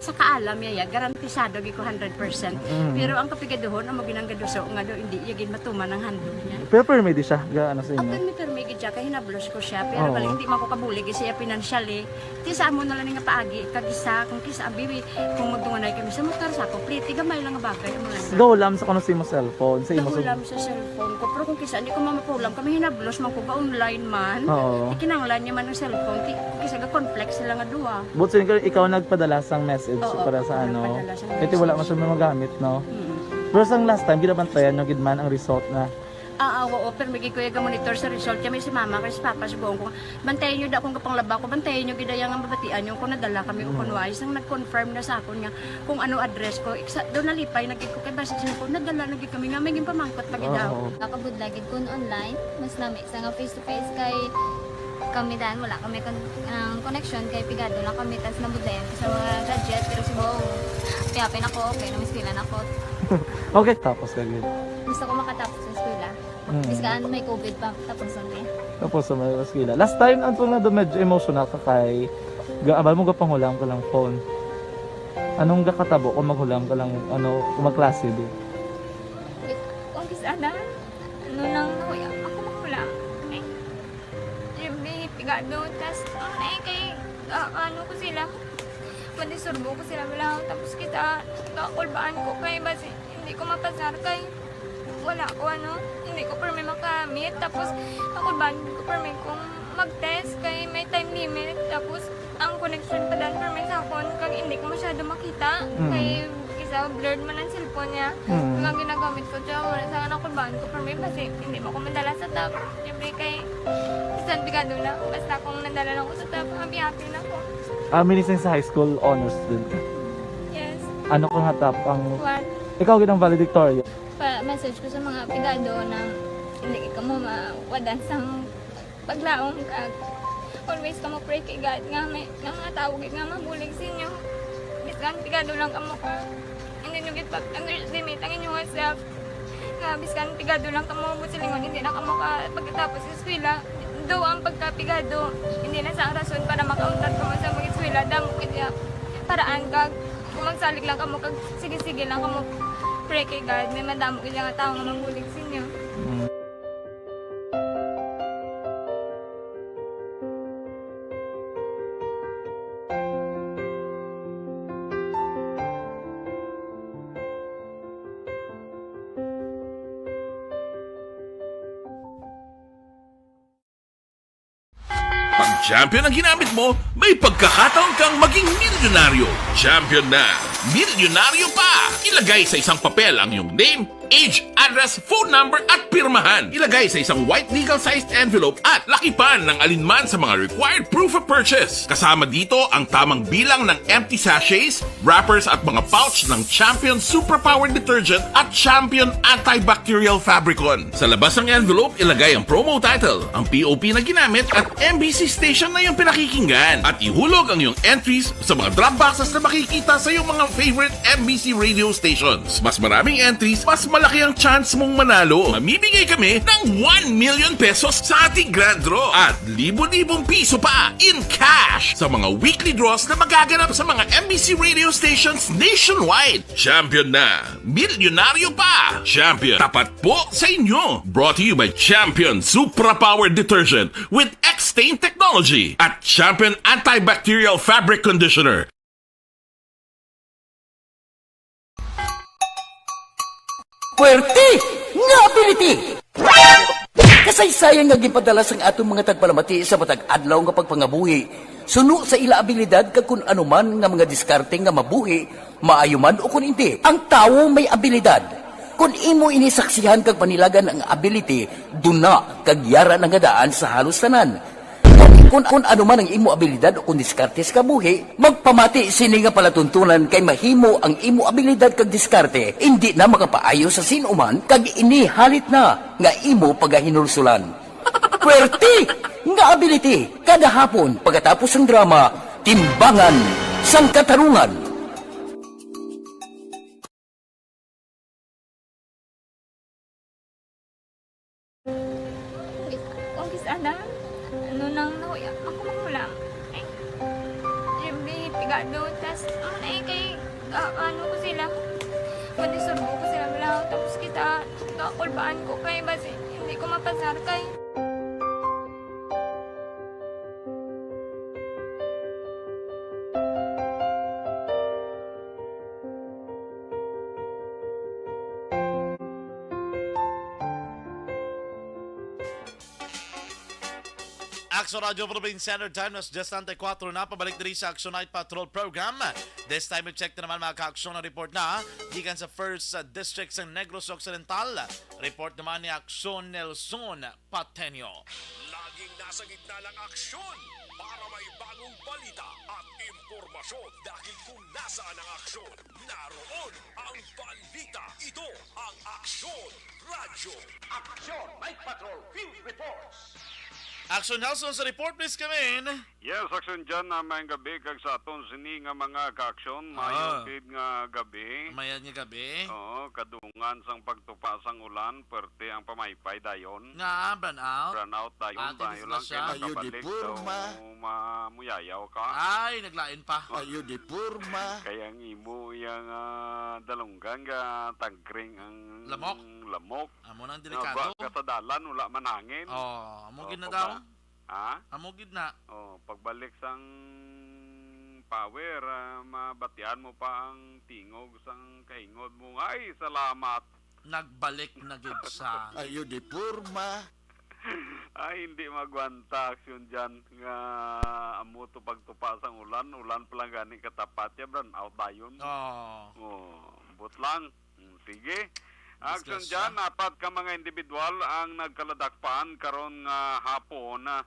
Sa kaalam niya, ya, garantisado gid ko hundred percent. Mm. Pero ang kapigaduhon, amo ginang gaduso nga do, hindi iya gid matuman ang handog niya. Pero permi di siya, ga, ano sa inyo? Permi, permi gid siya, kay hinablos ko siya. Pero Oo. Gali, hindi man ko kabulig siya financially. Ti sa amo na lang nga paagi, kag isa, kung kisa, abi, kung magdunganay kami sa motor, sa ako, pliti, gamay lang nga bagay, amo lang. Gahulam sa kuno sa imo cellphone, sa imo Gahulam sa cellphone ko. Pero kung kisa, hindi ko mamapulam, kami hinablos man ko, ga-online man. Oo. Ikinanglan niya man ang cellphone, ti, kung kisa, ga-conflict sila nga duwa. But sino ka, ikaw nagpadala sang message Oo, para sa ako ano? Nagpadala sang Kasi wala message. Man siya magamit, no? Mm. Pero sang last time, ginabantayan nyo gid man ang result na. Ah, ah, oo, pero may gikuya ga monitor sa result. Kaya may si mama, kay si papa, subuon ko, bantayan nyo da kung kapanglaba ko, bantayan nyo gid ang mabatian nyo kung nadala kami o kung Mm. wala. Isang nag-confirm na sa akon nga kung ano address ko. Iksa, doon nalipay, nagkik ko kay basta siya ko, nadala na gid kami nga, may ginpamangkot pa gid Oo. Ako. Nakabudlay gid kun online, mas lami sa nga face to face kay kami dan, wala kami kon-, ang connection kay pigado lang kami, tas nabudlayan ko sa mga gadget, pero si Bong, piyapin ako, okay, namiskilan ako. Okay, tapos ka gid. Gusto ko makatapos sa eskwela. Mm. Bisan may covid pa, tapos ang eh. Tapos sa may eskwela. Last time, ang tunga do medyo emotional ka kay, ga-, abal mo gapangulang ka lang phone. Anong gakatabo kung maghulam ka lang, ano, kung magklase, di? Wait, kung kis-a na, ano nang nahuya, ako mahulam. Ay, Jimmy, pigado, tas, ano na eh, kay, ah, ano ko sila, Disturbo ko sila bala. Tapos kita, kakulbaan ko kay basi hindi ko mapasar kay wala ko ano, hindi ko permi makamit. Tapos kakulbaan ko permi kung mag-test kay may time limit. Tapos ang connection pa dan permi sa akon kag hindi ko masyado makita Mm. kay isa blurred man ang cellphone niya. Mm. Kung ang ginagamit ko siya, wala sa nakulbaan ko permi basi hindi mo ko madala sa top. Siyempre kay bisan pigado na, basta kung nadala lang ko sa top, happy-happy na ko. Ah, minising sa high school honors student ka? Yes. Ano ka nga top ang One. Ikaw gid ang valedictorian? Pa-message ko sa mga pigado na hindi ka mo mawadan sa paglaom kag always ka mo pray kay God nga may nga mga tawo gid nga mabulig sa inyo. Bisan pigado lang kamo ka. Hindi nyo gid pag-underestimate ang inyong self. Nga biskan pigado lang kamo, buot silingon, hindi na kamo ka pagkatapos sa eskwela. Do ang pagkapigado, hindi na sa rason para makauntat kamo sa pag-eskwela. Damo kaya paraan kag kung magsalig lang kamo kag sige-sige lang kamo pray kay God, may madamo kaya nga tawo nga mabulig sa inyo. Mm. Pag champion ang ginamit mo, may pagkakataon kang maging milyonaryo. Champion na, milyonaryo pa! Ilagay sa isang papel ang iyong name, age, address, phone number, at pirmahan. Ilagay sa isang white legal-sized envelope at lakipan ng alinman sa mga required proof of purchase. Kasama dito ang tamang bilang ng empty sachets, wrappers, at mga pouch ng Champion Superpower Detergent at Champion Antibacterial Fabricon. Sa labas ng envelope, ilagay ang promo title, ang P O P na ginamit, at M B C station na iyong pinakikinggan. At ihulog ang iyong entries sa mga drop boxes na makikita sa iyong mga favorite M B C radio stations. Mas maraming entries, mas malaki ang chance mong manalo. Mamimigay kami ng one million pesos sa ating grand draw at libo-libong piso pa in cash sa mga weekly draws na magaganap sa mga M B C radio stations nationwide. Champion na! Milyonaryo pa! Champion, tapat po sa inyo! Brought to you by Champion Supra Power Detergent with X-Stain Technology at Champion Antibacterial Fabric Conditioner. Puwerte nga ability! Kasaysayan nga ginpadala sang aton mga tagpalamati sa matag adlaw nga pagpangabuhi, suno sa ila abilidad kag kun ano man nga mga diskarte nga mabuhi, maayo man o kun indi. Ang tawo may abilidad. Kun imo ini saksihan kag panilagan ang ability, duna kag yara na nga daan sa halos tanan. Kun, kun ano man ang imo abilidad o kun diskarte sa kabuhi, magpamati sini nga palatuntunan kay mahimo ang imo abilidad kag diskarte indi na makapaayo sa sin-o man kag ini halit na nga imo pagahinulsulan. Puwerte nga ability kada hapon pagkatapos sang drama, Timbangan sang Katarungan. Kung kis-, kung kis-, ano, ano nang nahuya, ako magulang. Ay, every pigado, tas, ano na eh, kay, ah, ano ko sila, madisturbo ko sila, bala, tapos kita, kakulbaan ko kay, basi, hindi ko mapasar kay. Action Radio Philippines Standard Time, nas diyes treinta y cuatro na. Pabalik diri sa Action Night Patrol Program. This time, i-check na naman, mga ka-aksyon, ang report na gikan sa First, uh, District sa Negros Occidental. Report naman ni Aksyon Nelson Pateño. Laging nasa gitna ng aksyon para may bagong balita at impormasyon, dahil kung nasaan ang aksyon, naroon ang balita. Ito ang Aksyon Radyo. Aksyon Night Patrol Field Reports. Action Nelson sa report, please come in. Yes, Action John, ah, maayong gabi kag sa aton sini nga mga ka-aksyon. Ah. Maayong gid nga gabi. Mayad nga gabi. Oo, kadungan sang pagtupa sang ulan, pwerte ang pamaypay dayon. Nga, brownout? Brownout dayon, ah, bayo lang kay makabalik daw, ma-, muyayaw ka. Ay, naglain pa. Ayo di porma. Kay ang imo yang, ah, dalunggan nga tagring ang lamok. Amo nang delikado. Nga ba ka sa dalan, wala man hangin. Oh, amo gid na daw. Ha? Amo gid na. Oh, pagbalik sang power, ah, mabatian mo pa ang tingog sang kahingod mo. Ay, salamat. Nagbalik na gid sa Ayo di porma. Ay, hindi magwanta, Action Jan, nga amo to pagtupa sang ulan. Ulan pa lang gani katapat ya, brown out dayon. Oh. Oh, ambot lang. Mm, sige. Action Disgrasya. Jan, apat ka mga individual ang nagkaladakpan karon nga hapon, ah,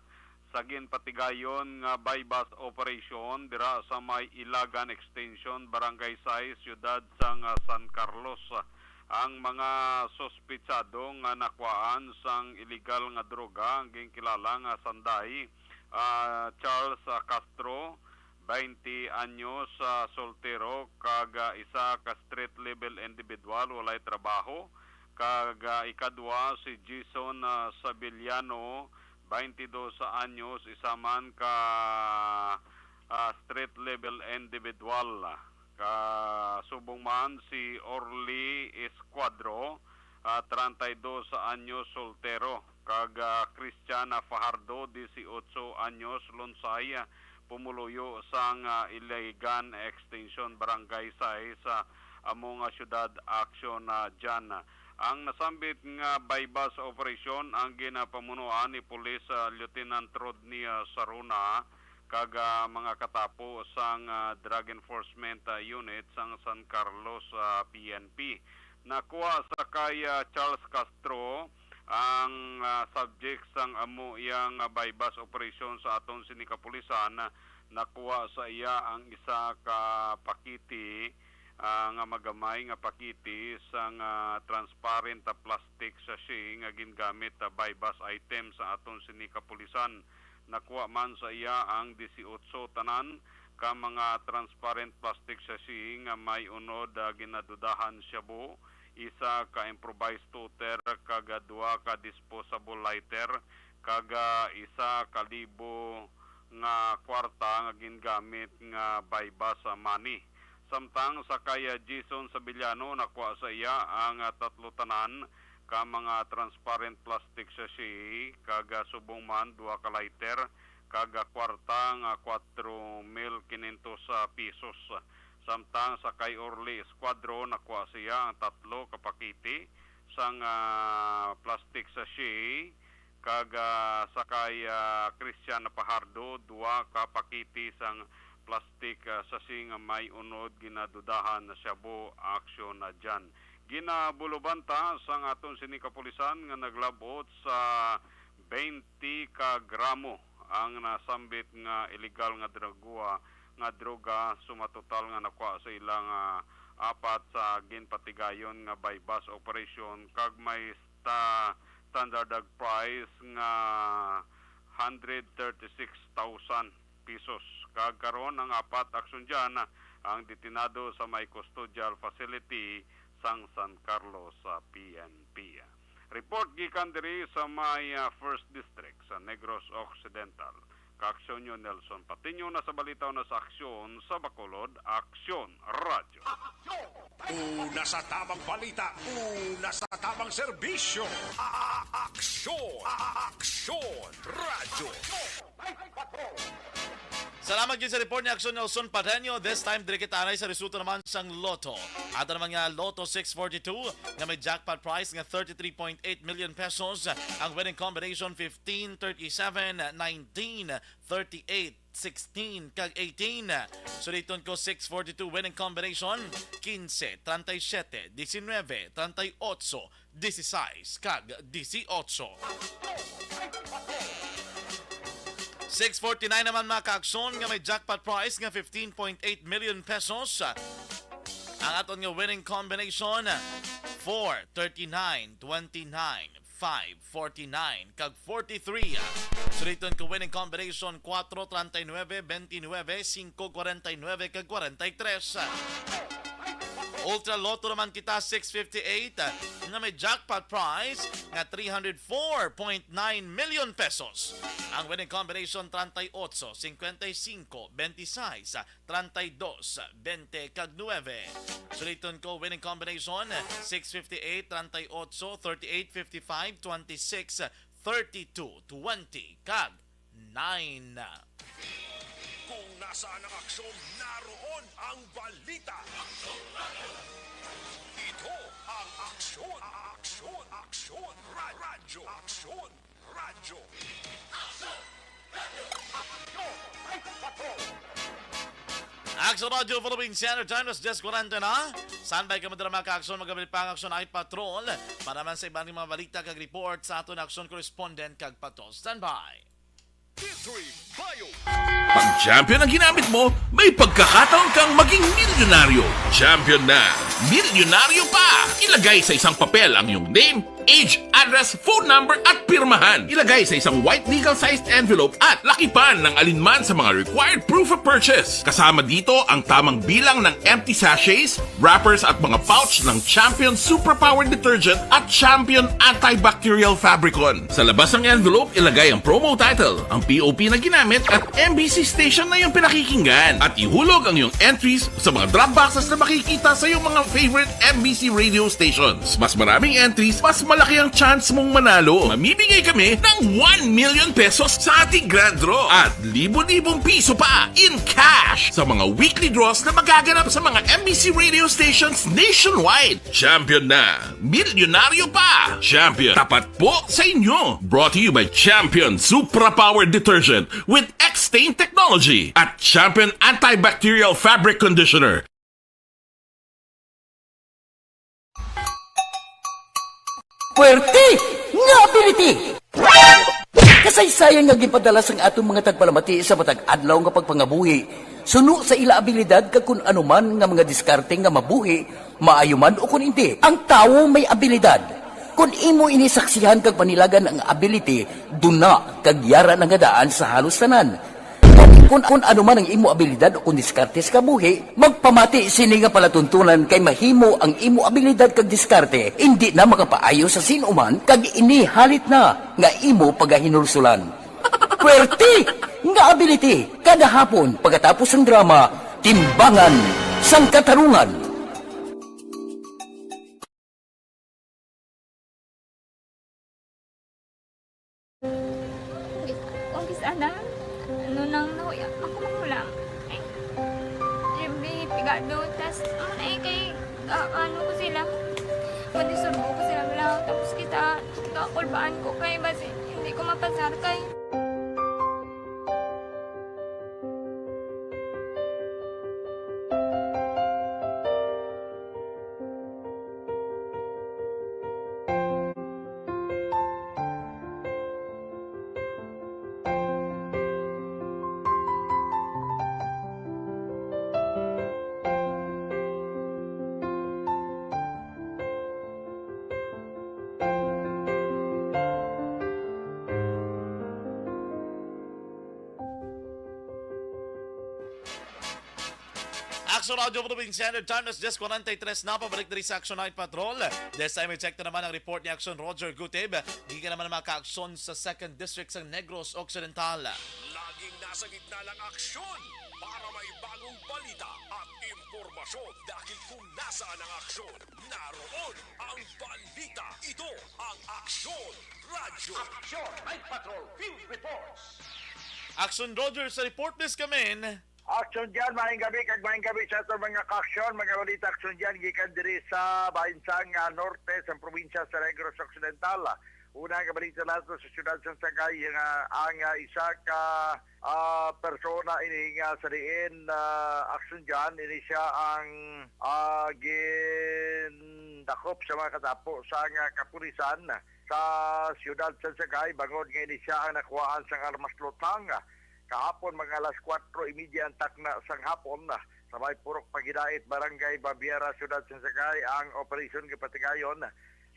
sa ginpatigayon nga buy-bust operation dira sa may Ilagan Extension, Barangay Sais, Siyudad sang, ah, San Carlos. Ang mga suspitsado nga nakuhaan sang iligal nga droga ang ginkilala nga sanday, ah, Charles, ah, Castro, twenty anyos, ah, soltero, kag, ah, isa ka street level individual, walay trabaho, kag, ah, ikadua si Jason, ah, Sabiliano, twenty dos anyos, isa man ka, ah, street level individual. Kasubong man si Orly Escuadro, ah, treinta y dos anyos, soltero, kag, ah, Christian Fajardo, dieciocho anyos, Lunsay, ah, pumuluyo sang, ah, Iligan Extension, Barangay Sais, ah, amo nga siyudad, Action, ah, Jan. Ang nasambit nga buy-bust operation ang ginapamunuan ni Police, ah, Lieutenant Rodney, ah, Saruna, kag, ah, mga katapo sang, ah, Drug Enforcement, ah, Unit sang San Carlos, ah, P N P. Nakuha sa kay, ah, Charles Castro ang, ah, subject sang amo iya nga buy-bust operation sa aton sini kapulisan. Nakuha sa iya ang isa ka pakiti, ah, nga magamay nga pakiti sang, ah, transparent, ah, plastic sachet nga gingamit, ah, buy-bust item sa aton sini kapulisan. Nakuha man sa iya ang dieciocho tanan ka mga transparent plastic sachet nga may unod, ah, ginadudahan shabu, isa ka improvised toter, kag, ah, duha ka disposable lighter, kag, ah, isa ka libo nga kwarta nga gingamit nga buy-bust money. Samtang sa kay, ah, Jason Sabiliano, nakuha sa iya ang, ah, tatlo tanan ka mga transparent plastic sachet, kag, ah, subong man duha ka lighter, kag, ah, kwarta nga kwatro mil kinyentos, ah, pesos. Samtang sa kay Orly Escuadro, nakuha siya ang tatlo ka pakiti sang, ah, plastic sachet, kag, ah, sa kay, ah, Christian Fajardo, duha ka pakiti sang plastic, ah, sachet nga may unod ginadudahan na shabu. Action na dyan. Ginabulubanta sang aton sini kapulisan nga naglabot sa twenty ka gramo ang nasambit nga iligal nga dragua, nga droga, sumatotal nga nakuha sa ila nga apat sa ginpatigayon nga buy-bust operation, kag may sta-, standard price nga hundred thirty-six thousand pesos. Kag karon ang apat, Action Jan, ang detenado sa may custodial facility sang San Carlos sa P N P. Report gikan diri sa may, ah, First District sa Negros Occidental. Kaaksyon nyo, Nelson Patiño, na sa balita o na sa aksyon sa Bacolod, Aksyon Radyo. Una sa tamang balita, una sa tamang serbisyo. A-, a-, aksyon, a-, a-, aksyon, radyo. Salamat gyud sa report ni Aksyon Nelson Padeño. This time, diri kita anay sa resulta naman sang Lotto. Ato naman nga Lotto six forty-two nga may jackpot prize nga thirty-three point eight million pesos. Ang winning combination fifteen, thirty-seven, nineteen, thirty-eight, sixteen, kag eighteen. Suliton ko, six forty-two winning combination, quince, treinta y siete, diecinueve, treinta y ocho, dieciséis, kag dieciocho. Six forty-nine naman, mga kaaksyon, nga may jackpot prize nga fifteen point eight million pesos. Ang aton nga winning combination, four, thirty-nine, twenty-nine, five, forty-nine, kag forty-three. Suliton ko winning combination, cuatro, treinta y nueve, veintinueve, cinco, cuarenta y nueve, kag cuarenta y tres. Ultra Lotto naman kita, six fifty-eight, nga may jackpot prize nga three hundred four point nine million pesos. Ang winning combination, treinta y ocho, cincuenta y cinco, veintiséis, treinta y dos, veinte, kag nueve. Suliton ko, winning combination, six fifty-eight, treinta y ocho, thirty-eight, fifty-five, twenty-six, thirty-two, twenty, kag nine. Kung Saan ang aksyon, naroon ang balita. Ito ang Aksyon, Aksyon, Aksyon, Radyo, Aksyon, Radyo. Aksyon, Radyo, Aksyon, Radyo Patrol. Aksyon Radyo Philippine Standard Time, alas diyes kwarenta na. Standby kamo dira, mga ka-aksyon, magabali pa ang Aksyon Night Patrol. Para man sa iban nga mga balita kag report sa aton aksyon correspondent kag Patrol. Standby. Pag champion ang ginamit mo, may pagkakataon kang maging milyonaryo. Champion na, milyonaryo pa! Ilagay sa isang papel ang iyong name, age, address, phone number, at pirmahan. Ilagay sa isang white legal-sized envelope at lakipan ng alinman sa mga required proof of purchase. Kasama dito ang tamang bilang ng empty sachets, wrappers at mga pouch ng Champion Superpower Detergent at Champion Antibacterial Fabricon. Sa labas ng envelope, ilagay ang promo title, ang P O P na ginamit, at M B C station na iyong pinakikinggan. At ihulog ang iyong entries sa mga drop boxes na makikita sa iyong mga favorite M B C radio stations. Mas maraming entries, mas malaki ang chance mong manalo. Mamimigay kami ng one million pesos sa ating grand draw at libo-libong piso pa in cash sa mga weekly draws na magaganap sa mga M B C radio stations nationwide. Champion na, milyonaryo pa! Champion, tapat po sa inyo! Brought to you by Champion Supra Power Detergent with X-Stain Technology at Champion Antibacterial Fabric Conditioner. Puwerte nga ability! Kasaysayan nga ginpadala sang aton mga tagpalamati sa matag adlaw nga pagpangabuhi, suno sa ila abilidad kag kun ano man nga mga diskarte nga mabuhi, maayo man ukon indi. Ang tawo may abilidad. Kon imo ini saksihan kag panilagan ang ability, duna kag yara na nga daan sa halos tanan. Kon, kon ano man ang imo abilidad o kon diskarte sa kabuhi, magpamati sini nga palatuntunan kay mahimo ang imo abilidad kag diskarte indi na makapaayo sa sin-o man kag ini halit na nga imo pagahinulsulan. Puwerte nga ability kada hapon pagkatapos sang drama, Timbangan sang Katarungan. Kung kis ana, ano nang nahuya, ako magulang. Ay, Jimmy, pigado, tas, ano na eh, kay, ka, ano ko sila, pwede surbo ko sila, wala, tapos kita, kakulbaan ko, kay basi, hindi ko mapasar, kay. Aksyon Radyo Philippine Standard Time, alas diyes kwarenta y tres na, pabalik diri sa Aksyon Night Patrol. This time, i-check na naman ang report ni Aksyon Roger Gutib. Gikan naman ang mga kaaksyon sa Second District sa Negros Occidental. Laging nasa gitna ng aksyon para may bagong balita at impormasyon. Dahil kung nasaan ang aksyon, naroon ang balita. Ito ang Aksyon Radyo. Aksyon Night Patrol Field Reports. Aksyon Roger sa report, please come in. Aksyon dyan, maayong gabi, kag maayong gabi sa aton mga kaaksyon, mga balita aksyon dyan, gikan diri sa bahin sang, ah, norte sa probinsya sa Negros Occidental. Una nga balita nato sa siyudad sa Sagay, nga ang, ah, isa ka, ah, persona ini nga sa diin, ah, aksyon dyan, ini siya ang, ah, gindakop sa mga katapo sa nga kapulisan sa siyudad sa Sagay, bangod nga ini siya ang nakuhaan sang armas luthang. Kahapon, mga alas kuwatro y media ang takna sang hapon, sa may Purok Pagidait, Barangay Babiera, Siyudad sa Sagay, ang operasyon nga patigayon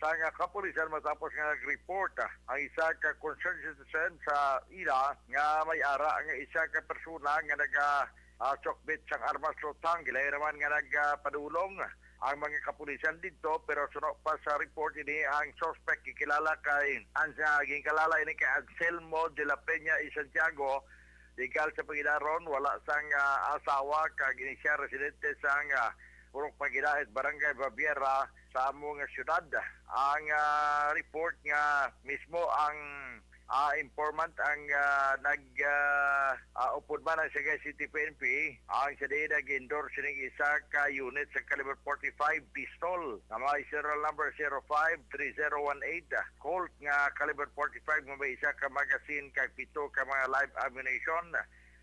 sang kapulisan matapos nga nag-report ang isa ka concerned citizen sa ila nga may ara nga isa ka persona nga naga, ah, sukbit sang armas luthang. Gilayon naman nga nagpadulong ang mga kapulisan didto, pero suno pa sa report ini, ang suspect gikilala kay, ang sa ginkalala ini kay Anselmo de la Peña y Santiago, legal sa pangidaron, wala sang, ah, asawa, kag ini siya residente sang, ah, Purok Pagidait, Barangay Babiera, sa amo nga siyudad. Ang, ah, report nga mismo ang ah, informant ang, ah, nag, ah, ah, upod man ang Sagay City P N P, ang sa diin nag-endorse sining isa ka unit sa caliber forty-five pistol nga may serial number zero five three zero one eight, Colt nga caliber forty-five nga may isa ka magazine kag pito ka mga live ammunition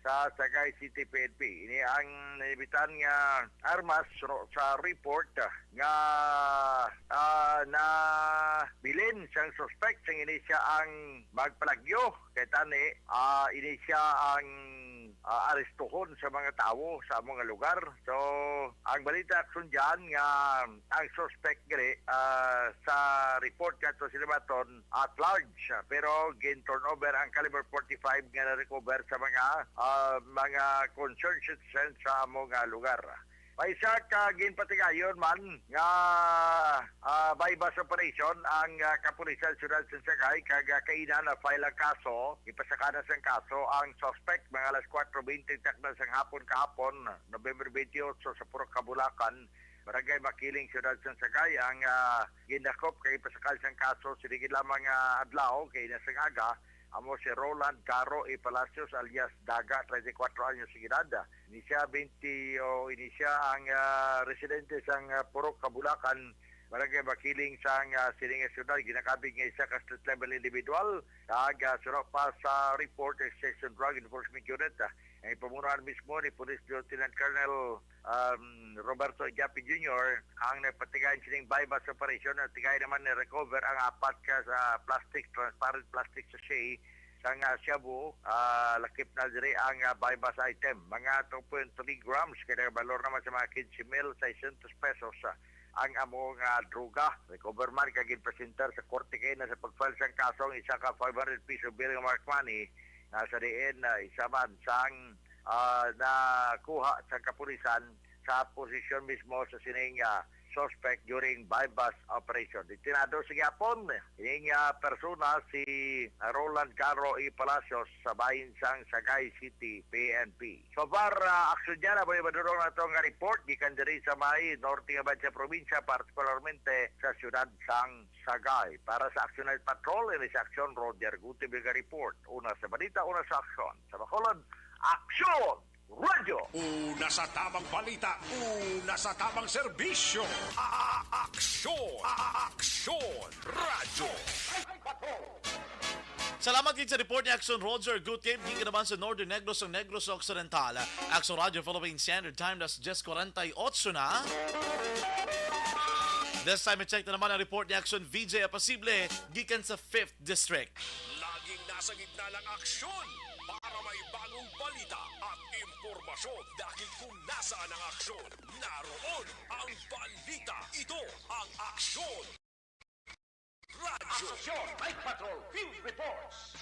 sa Sagay City P N P. Ini ang naibitan nga armas ro-, sa report nga, ah, nabilin sang suspect sang ini siya ang magpalagyo. Kay tani, ah, ini siya ang, ah, arestuhon sa mga tawo sa among nga lugar. So, ang balita aksyon diyan nga ang suspect gani, ah, sa report ngadto sa Limaton at large, ah, pero gin-turnover ang caliber forty-five nga na-recover sa mga, ah, mga concerned citizens sa among, ah, lugar. May isa ka ginpatigayon man nga, ah, buy-bust operation ang, ah, kapulisan sa siyudad sa Sagay kag, ah, kaina na-file ang kaso. Ipasaka na sang kaso ang suspect mga alas kuwatro bente takna sang hapon kahapon, November twenty-eight, sa Purok Kabulakan, Barangay Makiling, siyudad sang Sagay, ang, ah, gindakop kag ipasakal sang kaso sining lamang nga adlaw kay ina sang aga, amo si Roland Caro E. Palacios alias Daga, treinta y cuatro anyos ang edad. Ini siya twenty, o ini siya ang, ah, residente sang, ah, Purok Kabulakan, Barangay Makiling sang, ah, sining nga siyudad. Ginakabig nga isa ka street level individual kag, ah, suno pa sa report sa Section Drug Enforcement Unit, ah, ang ipamunuan mismo ni Police Lieutenant Colonel, um, Roberto Ijapi Junior ang nagpatigayon sining buy-bust operation. Nagtigay naman ni recover ang apat ka sa plastic, transparent plastic sachet sang, ah, shabu. Ah, lakip na diri ang, ah, buy-bust item. Mga two point three grams, kaya valor naman sa mga quince mil seiscientos pesos, ah, ang amo nga droga. Recover man kag ginpresentar sa korte kay na sa pag-file sang kaso ang isa ka five hundred peso bill nga marked money nga sa diin, ah, isa man sang, ah, nakuha sa kapulisan sa posisyon mismo sa sining, ah, suspect during buy-bust operation. Detenado sa gihapon ining, ah, persona si Roland Caro E. Palacios sa bahin sang Sagay City P N P. So far, ah, aksyon dyan, amo ni madurong na to nga report gikan diri sa may norte nga bahid sa probinsya, partikularmente sa siyudad sang Sagay. Para sa Action Night Patrol, ini si Action Roger Gutibiga report. Una sa balita, una sa aksyon. Sa Bacolod, Aksyon Radyo! Una sa tamang balita, una sa tamang serbisyo. A-, a-, Aksyon! A-, a-, Aksyon Radyo! Salamat gid sa report ni Action Roger Gutierrez, gikan naman sa Northern Negros, ang Negros Occidental. Action Radio Philippine Standard Time, alas diyes kwarenta y ocho na. This time, i-check na naman ang report ni Action V J Apasible, gikan sa Fifth District. Laging nasa gitna ng aksyon para may bagong balita at impormasyon, dahil kung nasaan ang aksyon, naroon ang balita. Ito ang Aksyon Radyo. Aksyon Night Patrol Field Reports.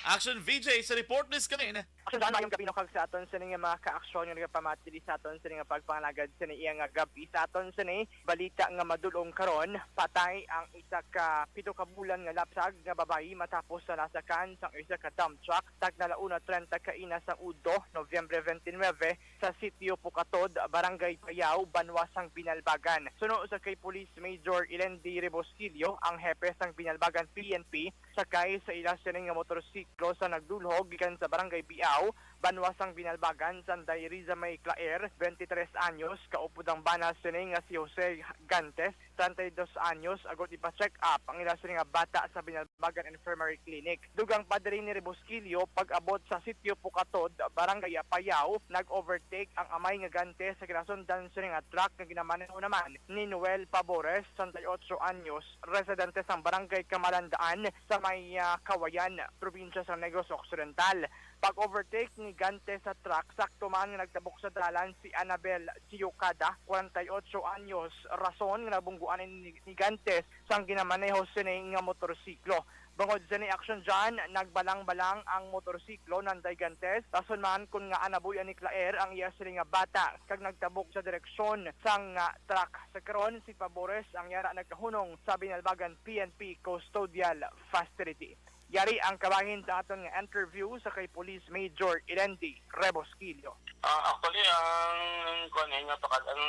Action V J sa report ni Scanin. Aksyon dyan, mayong gabi, no, kag sa aton sini nga mga kaaksyon nga nagapamati diri sa aton sini nga pagpangalagad sini iya nga gab-i. Sa aton sini balita nga madulong karon, patay ang isa ka pito ka bulan nga lapsag nga babayi matapos sa nasakan sang isa ka dump truck tagna la una treinta kaina sang udto, Nobyembre twenty-nine, sa Sitio Pukatod, Barangay Payao, banwa sang Binalbagan. Suno sa kay Police Major Ilendi Rebosquillo, ang hepe sang Binalbagan P N P, sakay sa ila sini nga motorsiklo sa nagdulhog gikan sa Barangay Biao, banwa sang Binalbagan, sanday Riza May Claer, twenty-tres anyos, kaupod ang bana sini nga si Jose Gantes, treinta y dos anyos, agod ipa-check up ang ila sini nga bata sa Binalbagan Infirmary Clinic. Dugang pa diri ni Rebosquillo, pag-abot sa Sitio Pukatod, Barangay Apayao, nag-overtake ang amay nga Gantes sa ginasundan sini nga truck nga ginamaneho naman ni Noel Pabores, treinta y ocho anyos, residente sa Barangay Kamalandaan sa may, ah, Kawayan, probinsya sa Negros Occidental. Pag-overtake ni Gantes sa truck, sakto man nga nagtabok sa dalan si Annabel Chiocada, kwarenta y ocho anyos, rason nga nabungguan ni, ni Gantes sang ginamaneho sini nga motorsiklo. Bangod sini aksyon dyan, nagbalang-balang ang motorsiklo nanday Gantes, rason man kon ngaa nabuy-an ni Claer ang iya sini nga bata kag nagtabok sa direksyon sang, ah, truck. Sa karon, si Pabores ang yara nagkahunong sa Binalbagan P N P Custodial Facility. Yari ang kabahin sa aton nga interview sa kay Police Major Ilendi Rebosquillo. Ah, actually, ang, kuwan, eh, nga pakal-, ang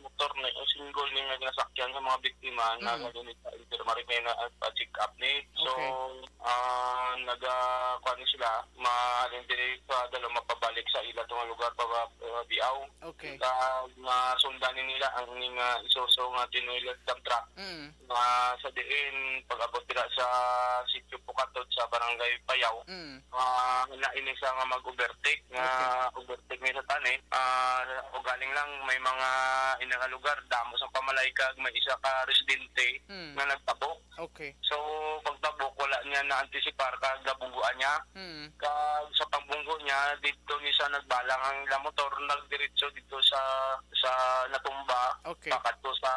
motor May single ni nga ginasakyan sa mga biktima na Mm. nagdala sa infirmary kay na, ah, pa-check up ni. So, Okay. ah, naga-, kuwan ni sila, mahalin diri sa dalo, mapabalik sa ila to nga lugar pa, pa, pa Biao. Okay. Kag nga sundan ni nila ang ning, ah, Isuzu nga tinuilan dump truck. Mm. Nga sa diin, pag-abot dira sa sitio Pukatod sa Barangay Payaw, Mm. ah, na ini siya nga mag-overtake, nga Okay. overtake ni sa tani. Ah, ugaling lang may mga ina nga lugar, damo sa pamalaykag, may isa ka residente Mm. nga nagtabok. Okay. So, pagtabok, wala niya na-anticipar kag nabungguan niya. Mm. Kag sa pagbunggo niya, dito ni siya nagbalang ang ilang motor, nagdiretso dito sa, sa natumba, Okay. pakadto sa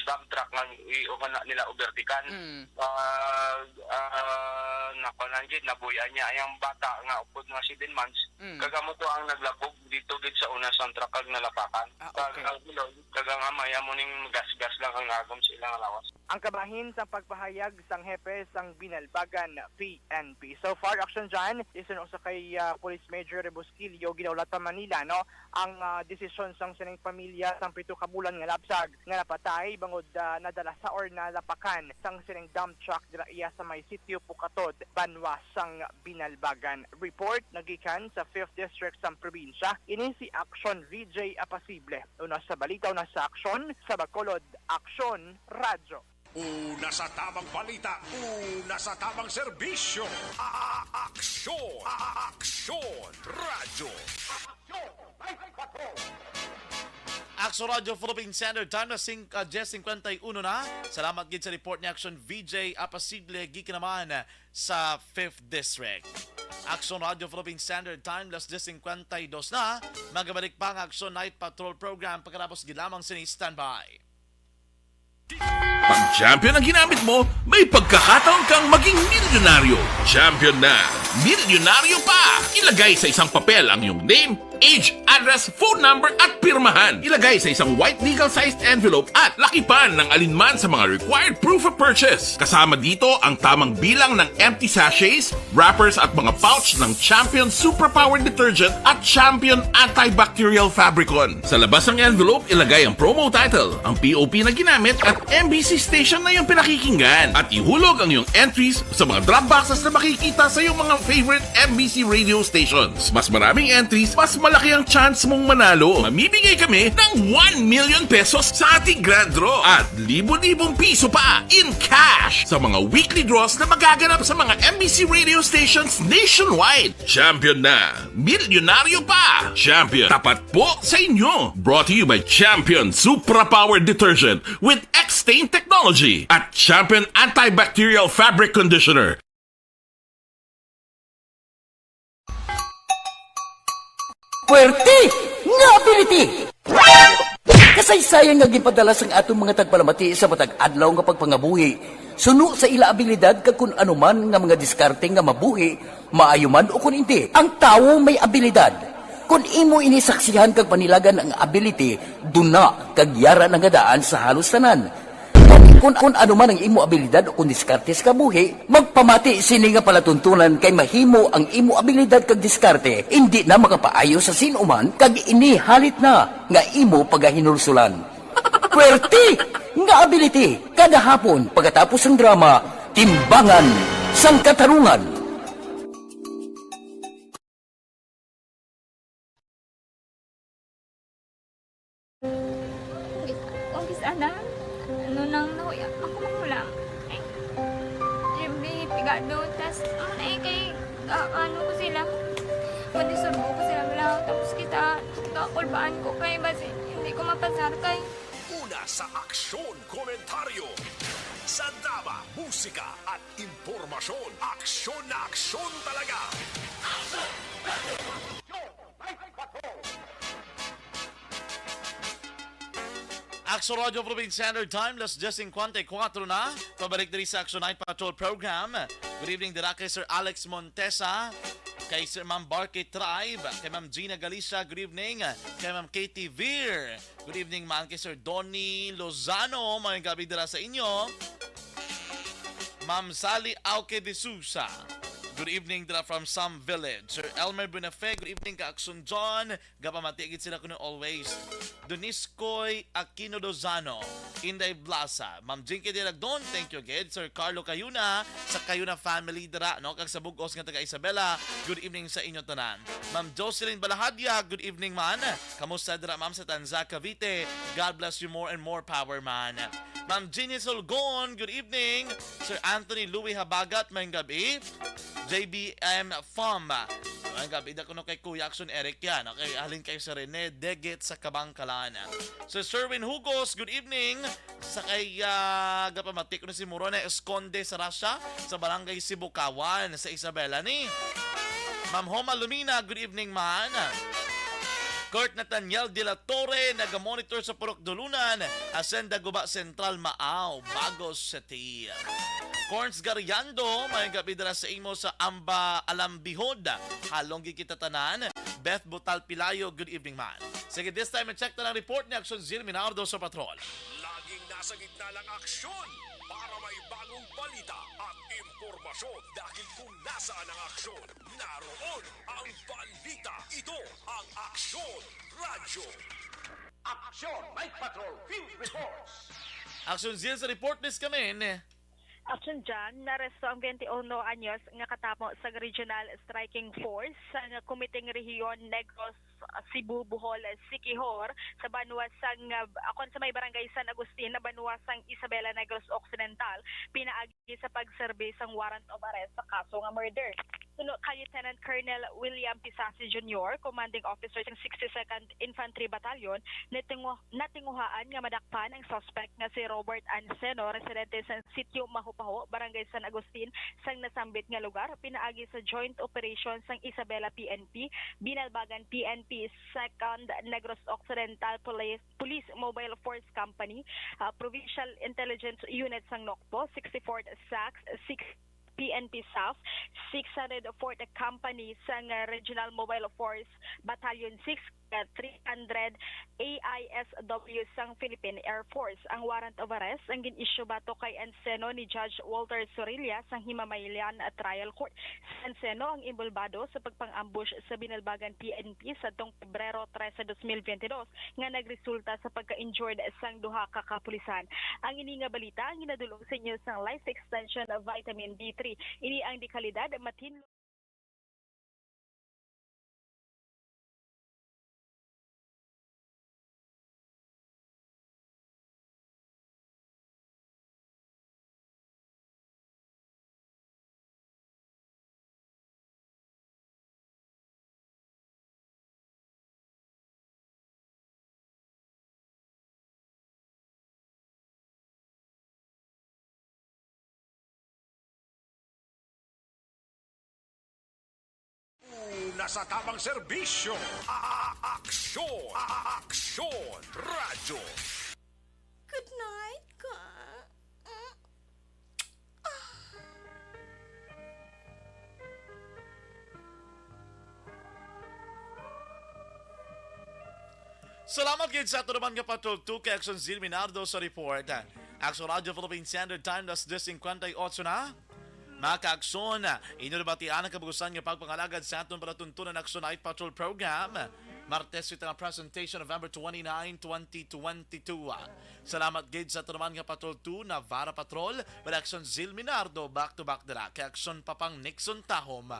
dump truck nga i-, ugana nila overtikan. Mm. Kag, ah, nakuha na gid, nabuhian niya ang bata nga upod nga seven months. Mm. Kag amo to ang naglabog dito gid sa una sa truck kag nalapakan. Ah, Kag okay. ang bilog, kag ang amay, amo ning gasgas lang ang agom sa ilang lawas. Ang kabahin sa pagpahayag sang hepe sang Binalbagan P N P. So far, Action John, isun usa kay, ah, Police Major Rebusquillo, ginaulatan man nila, no, ang, ah, desisyon sang sining pamilya sang pito ka bulan nga lapsag nga napatay bangod, ah, nadala sa or nalapakan sang sining dump truck dira iya sa may sitio Pukatod, banwa sang Binalbagan. Report nagikan sa Fifth District sang probinsya. Ini si Action V J Apasible. Una sa balita, una sa aksyon, sa Bacolod, Aksyon Radyo. Una sa tamang balita, una sa tamang serbisyo. A-, a-, aksyon, a-, a-, aksyon, radyo. Aksyon Radyo Philippine Standard Time na sing-, ah, diyes singkwenta y uno na. Salamat gid sa report ni Action V J Apasible gikan naman sa Fifth District. Aksyon Radyo Philippine Standard Time, las diyes singkwenta y dos na. Magabalik pa ang Aksyon Night Patrol Program pagkatapos gid lamang sini. Standby. Pag champion ang ginamit mo, may pagkakataon kang maging milyonaryo. Champion na, milyonaryo pa! Ilagay sa isang papel ang iyong name, age, address, phone number, at pirmahan. Ilagay sa isang white legal-sized envelope at lakipan ng alinman sa mga required proof of purchase. Kasama dito ang tamang bilang ng empty sachets, wrappers, at mga pouch ng Champion Superpower Detergent at Champion Antibacterial Fabricon. Sa labas ng envelope, ilagay ang promo title, ang P O P na ginamit, at M B C station na iyong pinakikinggan. At ihulog ang iyong entries sa mga drop boxes na makikita sa iyong mga favorite M B C radio stations. Mas maraming entries, mas malaki ang chance mong manalo. Mamimigay kami ng one million pesos sa ating grand draw at libo-libong piso pa in cash sa mga weekly draws na magaganap sa mga M B C radio stations nationwide. Champion na! Milyonaryo pa! Champion, tapat po sa inyo! Brought to you by Champion Supra Power Detergent with X-Stain Technology at Champion Antibacterial Fabric Conditioner. Puwerte nga ability! Kasaysayan nga ginpadala sang aton mga tagpalamati sa matag adlaw nga pagpangabuhi, suno sa ila abilidad kag kun ano man nga mga diskarte nga mabuhi, maayo man o kun indi. Ang tawo may abilidad. Kun imo ini saksihan kag panilagan ang ability, duna kag yara na nga daan sa halos tanan. Kun, kun ano man ang imo abilidad o kun diskarte sa kabuhi, magpamati sini nga palatuntunan kay mahimo ang imo abilidad kag diskarte indi na makapaayo sa sin-o man kag ini halit na nga imo pagahinulsulan. Puwerte nga ability kada hapon pagkatapos sang drama, Timbangan sang Katarungan. Umpisa na, ano nang nahuya ako manghulam. Ay, Jimmy, pigado, tas, ano na eh, kay, ka-, ano ko sila, pwede surbo ko sila, wala. Tapos kita, kakulbaan ko kay, basi, hindi ko mapasar kay. Una sa aksyon, komentaryo. Sa drama, musika, at impormasyon, aksyon na aksyon talaga. Aksyon Radyo Philippine Standard Time, las diyes singkwenta y kuwatro na. Pabalik diri sa Aksyon Night Patrol Program. Good evening, dira kay Sir Alex Montesa, kay Sir Ma'am Barkey Tribe, kay Ma'am Gina Galicia, good evening, kay Ma'am Katie Veer, good evening man kay Sir Donny Lozano, maayong gabi dira sa inyo. Ma'am Sally Auque de Sousa, Good evening dira from Sam Village. Sir Elmer Buenafe, good evening ka Aksyon John. Gapamati gid sila kuno always. Doniscoy Aquino Lozano, Inday Blasa, Ma'am Jinky Diragdon, thank you gid. Sir Carlo Cayuna, sa Cayuna family dira, no? Kag sa bug-os nga taga Isabela, good evening sa inyo tanan. Ma'am Jocelyn Balahadia, good evening man. Kamusta dira, ma'am, sa Tanza, Cavite? God bless you, more and more power man. Ma'am Jeannie Sulgon, good evening. Sir Anthony Louis Habagat, maayong gabi. J B M Fam, maayong gabi da kuno kay Kuya Action Eric yan. Okay, halin kay Sir Rene Degit sa Kabangkalan. Sir Serwin Hugos, good evening. Sa kay, ah, gapamati ko na si Morona Esconde sa Russia, sa Barangay Sibukawan, sa Isabela ni. Ma'am Homa Lumina, good evening man. Kurt Nathaniel de la Torre, naga-monitor sa Purok Dulunan, Hacienda Guba Central, Maaw, Bagos City. Corns Gariando, maayong gabi dira sa imo sa Amba Alambihod. Halong gid kita tanan. Beth Butal Pilayo, good evening man. Sige, this time, check na lang report ni Action Zil Minardo sa Patrol. Laging nasa gitna ng aksyon para may bagong balita at impormasyon. Dahil kung nasaan ang aksyon, naroon ang balita. Ito ang Aksyon Radyo. Aksyon, Night Patrol Field Reports. Action Zil sa report, Miss Kamen. Action John, naaresto ang twenty-one anyos nga katapo sa Regional Striking Force sang Komiteng Rehiyon Negros, Cebu, Bohol, Siquijor, sa banwa sang, ah, akon sa may barangay San Agustin, na banwa sang Isabela, Negros Occidental, pinaagi sa pagserbi sang warrant of arrest sa kaso nga murder. Suno kay Lieutenant Colonel William Pisasi Junior, Commanding Officer sang sixty-second Infantry Battalion, natingu-, natinguhaan nga madakpan ang suspect nga si Robert Anseno, residente sa Sitio Mahupaho, Barangay San Agustin, sang nasambit nga lugar, pinaagi sa joint operation sang Isabela P N P, Binalbagan P N P, Second Negros Occidental Police, Police Mobile Force Company, ah, Provincial Intelligence Unit sang NOCPO, sixty-fourth SACS, six P N P South, six hundred fourth Company sang, ah, Regional Mobile Force Battalion six, ah, three hundred A I S W sang Philippine Air Force. Ang warrant of arrest ang gin-issue batok kay Anseno ni Judge Walter Sorilla sang Himamaylan Trial Court. Si Anseno ang inbolbado sa pagpang-ambush sa Binalbagan P N P sadtong Pebrero trese, dos mil biyente dos, nga nagresulta sa pagka-injured sang duha ka kapulisan. Ang ini nga balita ang ginadul-ong sa inyo sang Life Extension Vitamin D three. Ini ang dekalidad, matinlo. Una sa tamang serbisyo, a-, aksyon, a-, aksyon, radyo. Good night, ka. Mm. Ah. Salamat gid sa ato naman nga Patrol two kay Action Zil Minardo sa report. Action Radio Philippine Standard Time, alas diyes cincuenta y ocho na. Mga ka-Aksyon, inyo nabatian ang kabugusan nga pagpangalagad sa aton palatuntunan Action Night Patrol Program. Martes, ito ang presentation, November twenty-nine, twenty twenty-two. Salamat gid sa ato naman nga Patrol two, Navarra Patrol, with Action Zil Minardo, back to back dira kay Action Papang Nixon Tahom.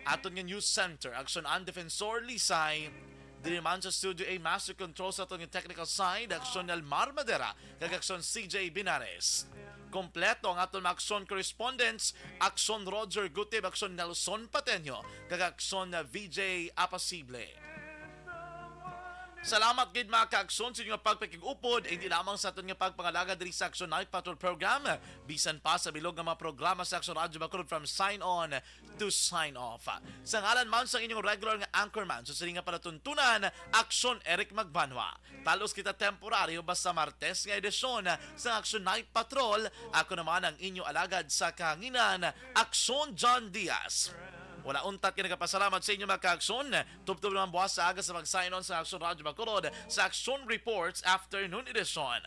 Aton nga News Center, Action An Defensor Lisay. Diri man sa Studio A, Master Control sa aton nga technical side, Action Elmar Madera, kag Action C J Binares. Kompleto ang aton mga Action correspondents, Action Roger Gutib, Action Nelson Pateño, kag Action V J Apasible. Salamat gid, mga ka-Aksyon, sa inyo nga pagpakig-upod, hindi lamang sa aton nga pagpangalagad diri sa Action Night Patrol Program, bisan pa sa bilog nga mga programa sa Action Radyo Bacolod, from Sign On to Sign Off. Sa ngalan man sang inyong regular nga anchorman sa sini nga palatuntunan, Aksyon Eric Magbanwa. Talos kita temporaryo basta Martes nga edisyon sa Action Night Patrol. Ako naman ang inyo alagad sa kahanginan, Aksyon John Diaz. Wala untat nga nagapasalamat sa inyo, mga ka-Aksyon. Tubtob naman buwas sa aga sa pag-sign on sa Aksyon Radyo Bacolod sa Aksyon Reports Afternoon Edition.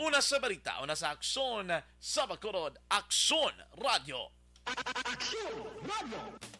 Una sa balita, una sa aksyon sa Bacolod, Aksyon Radyo. Aksyon Radio!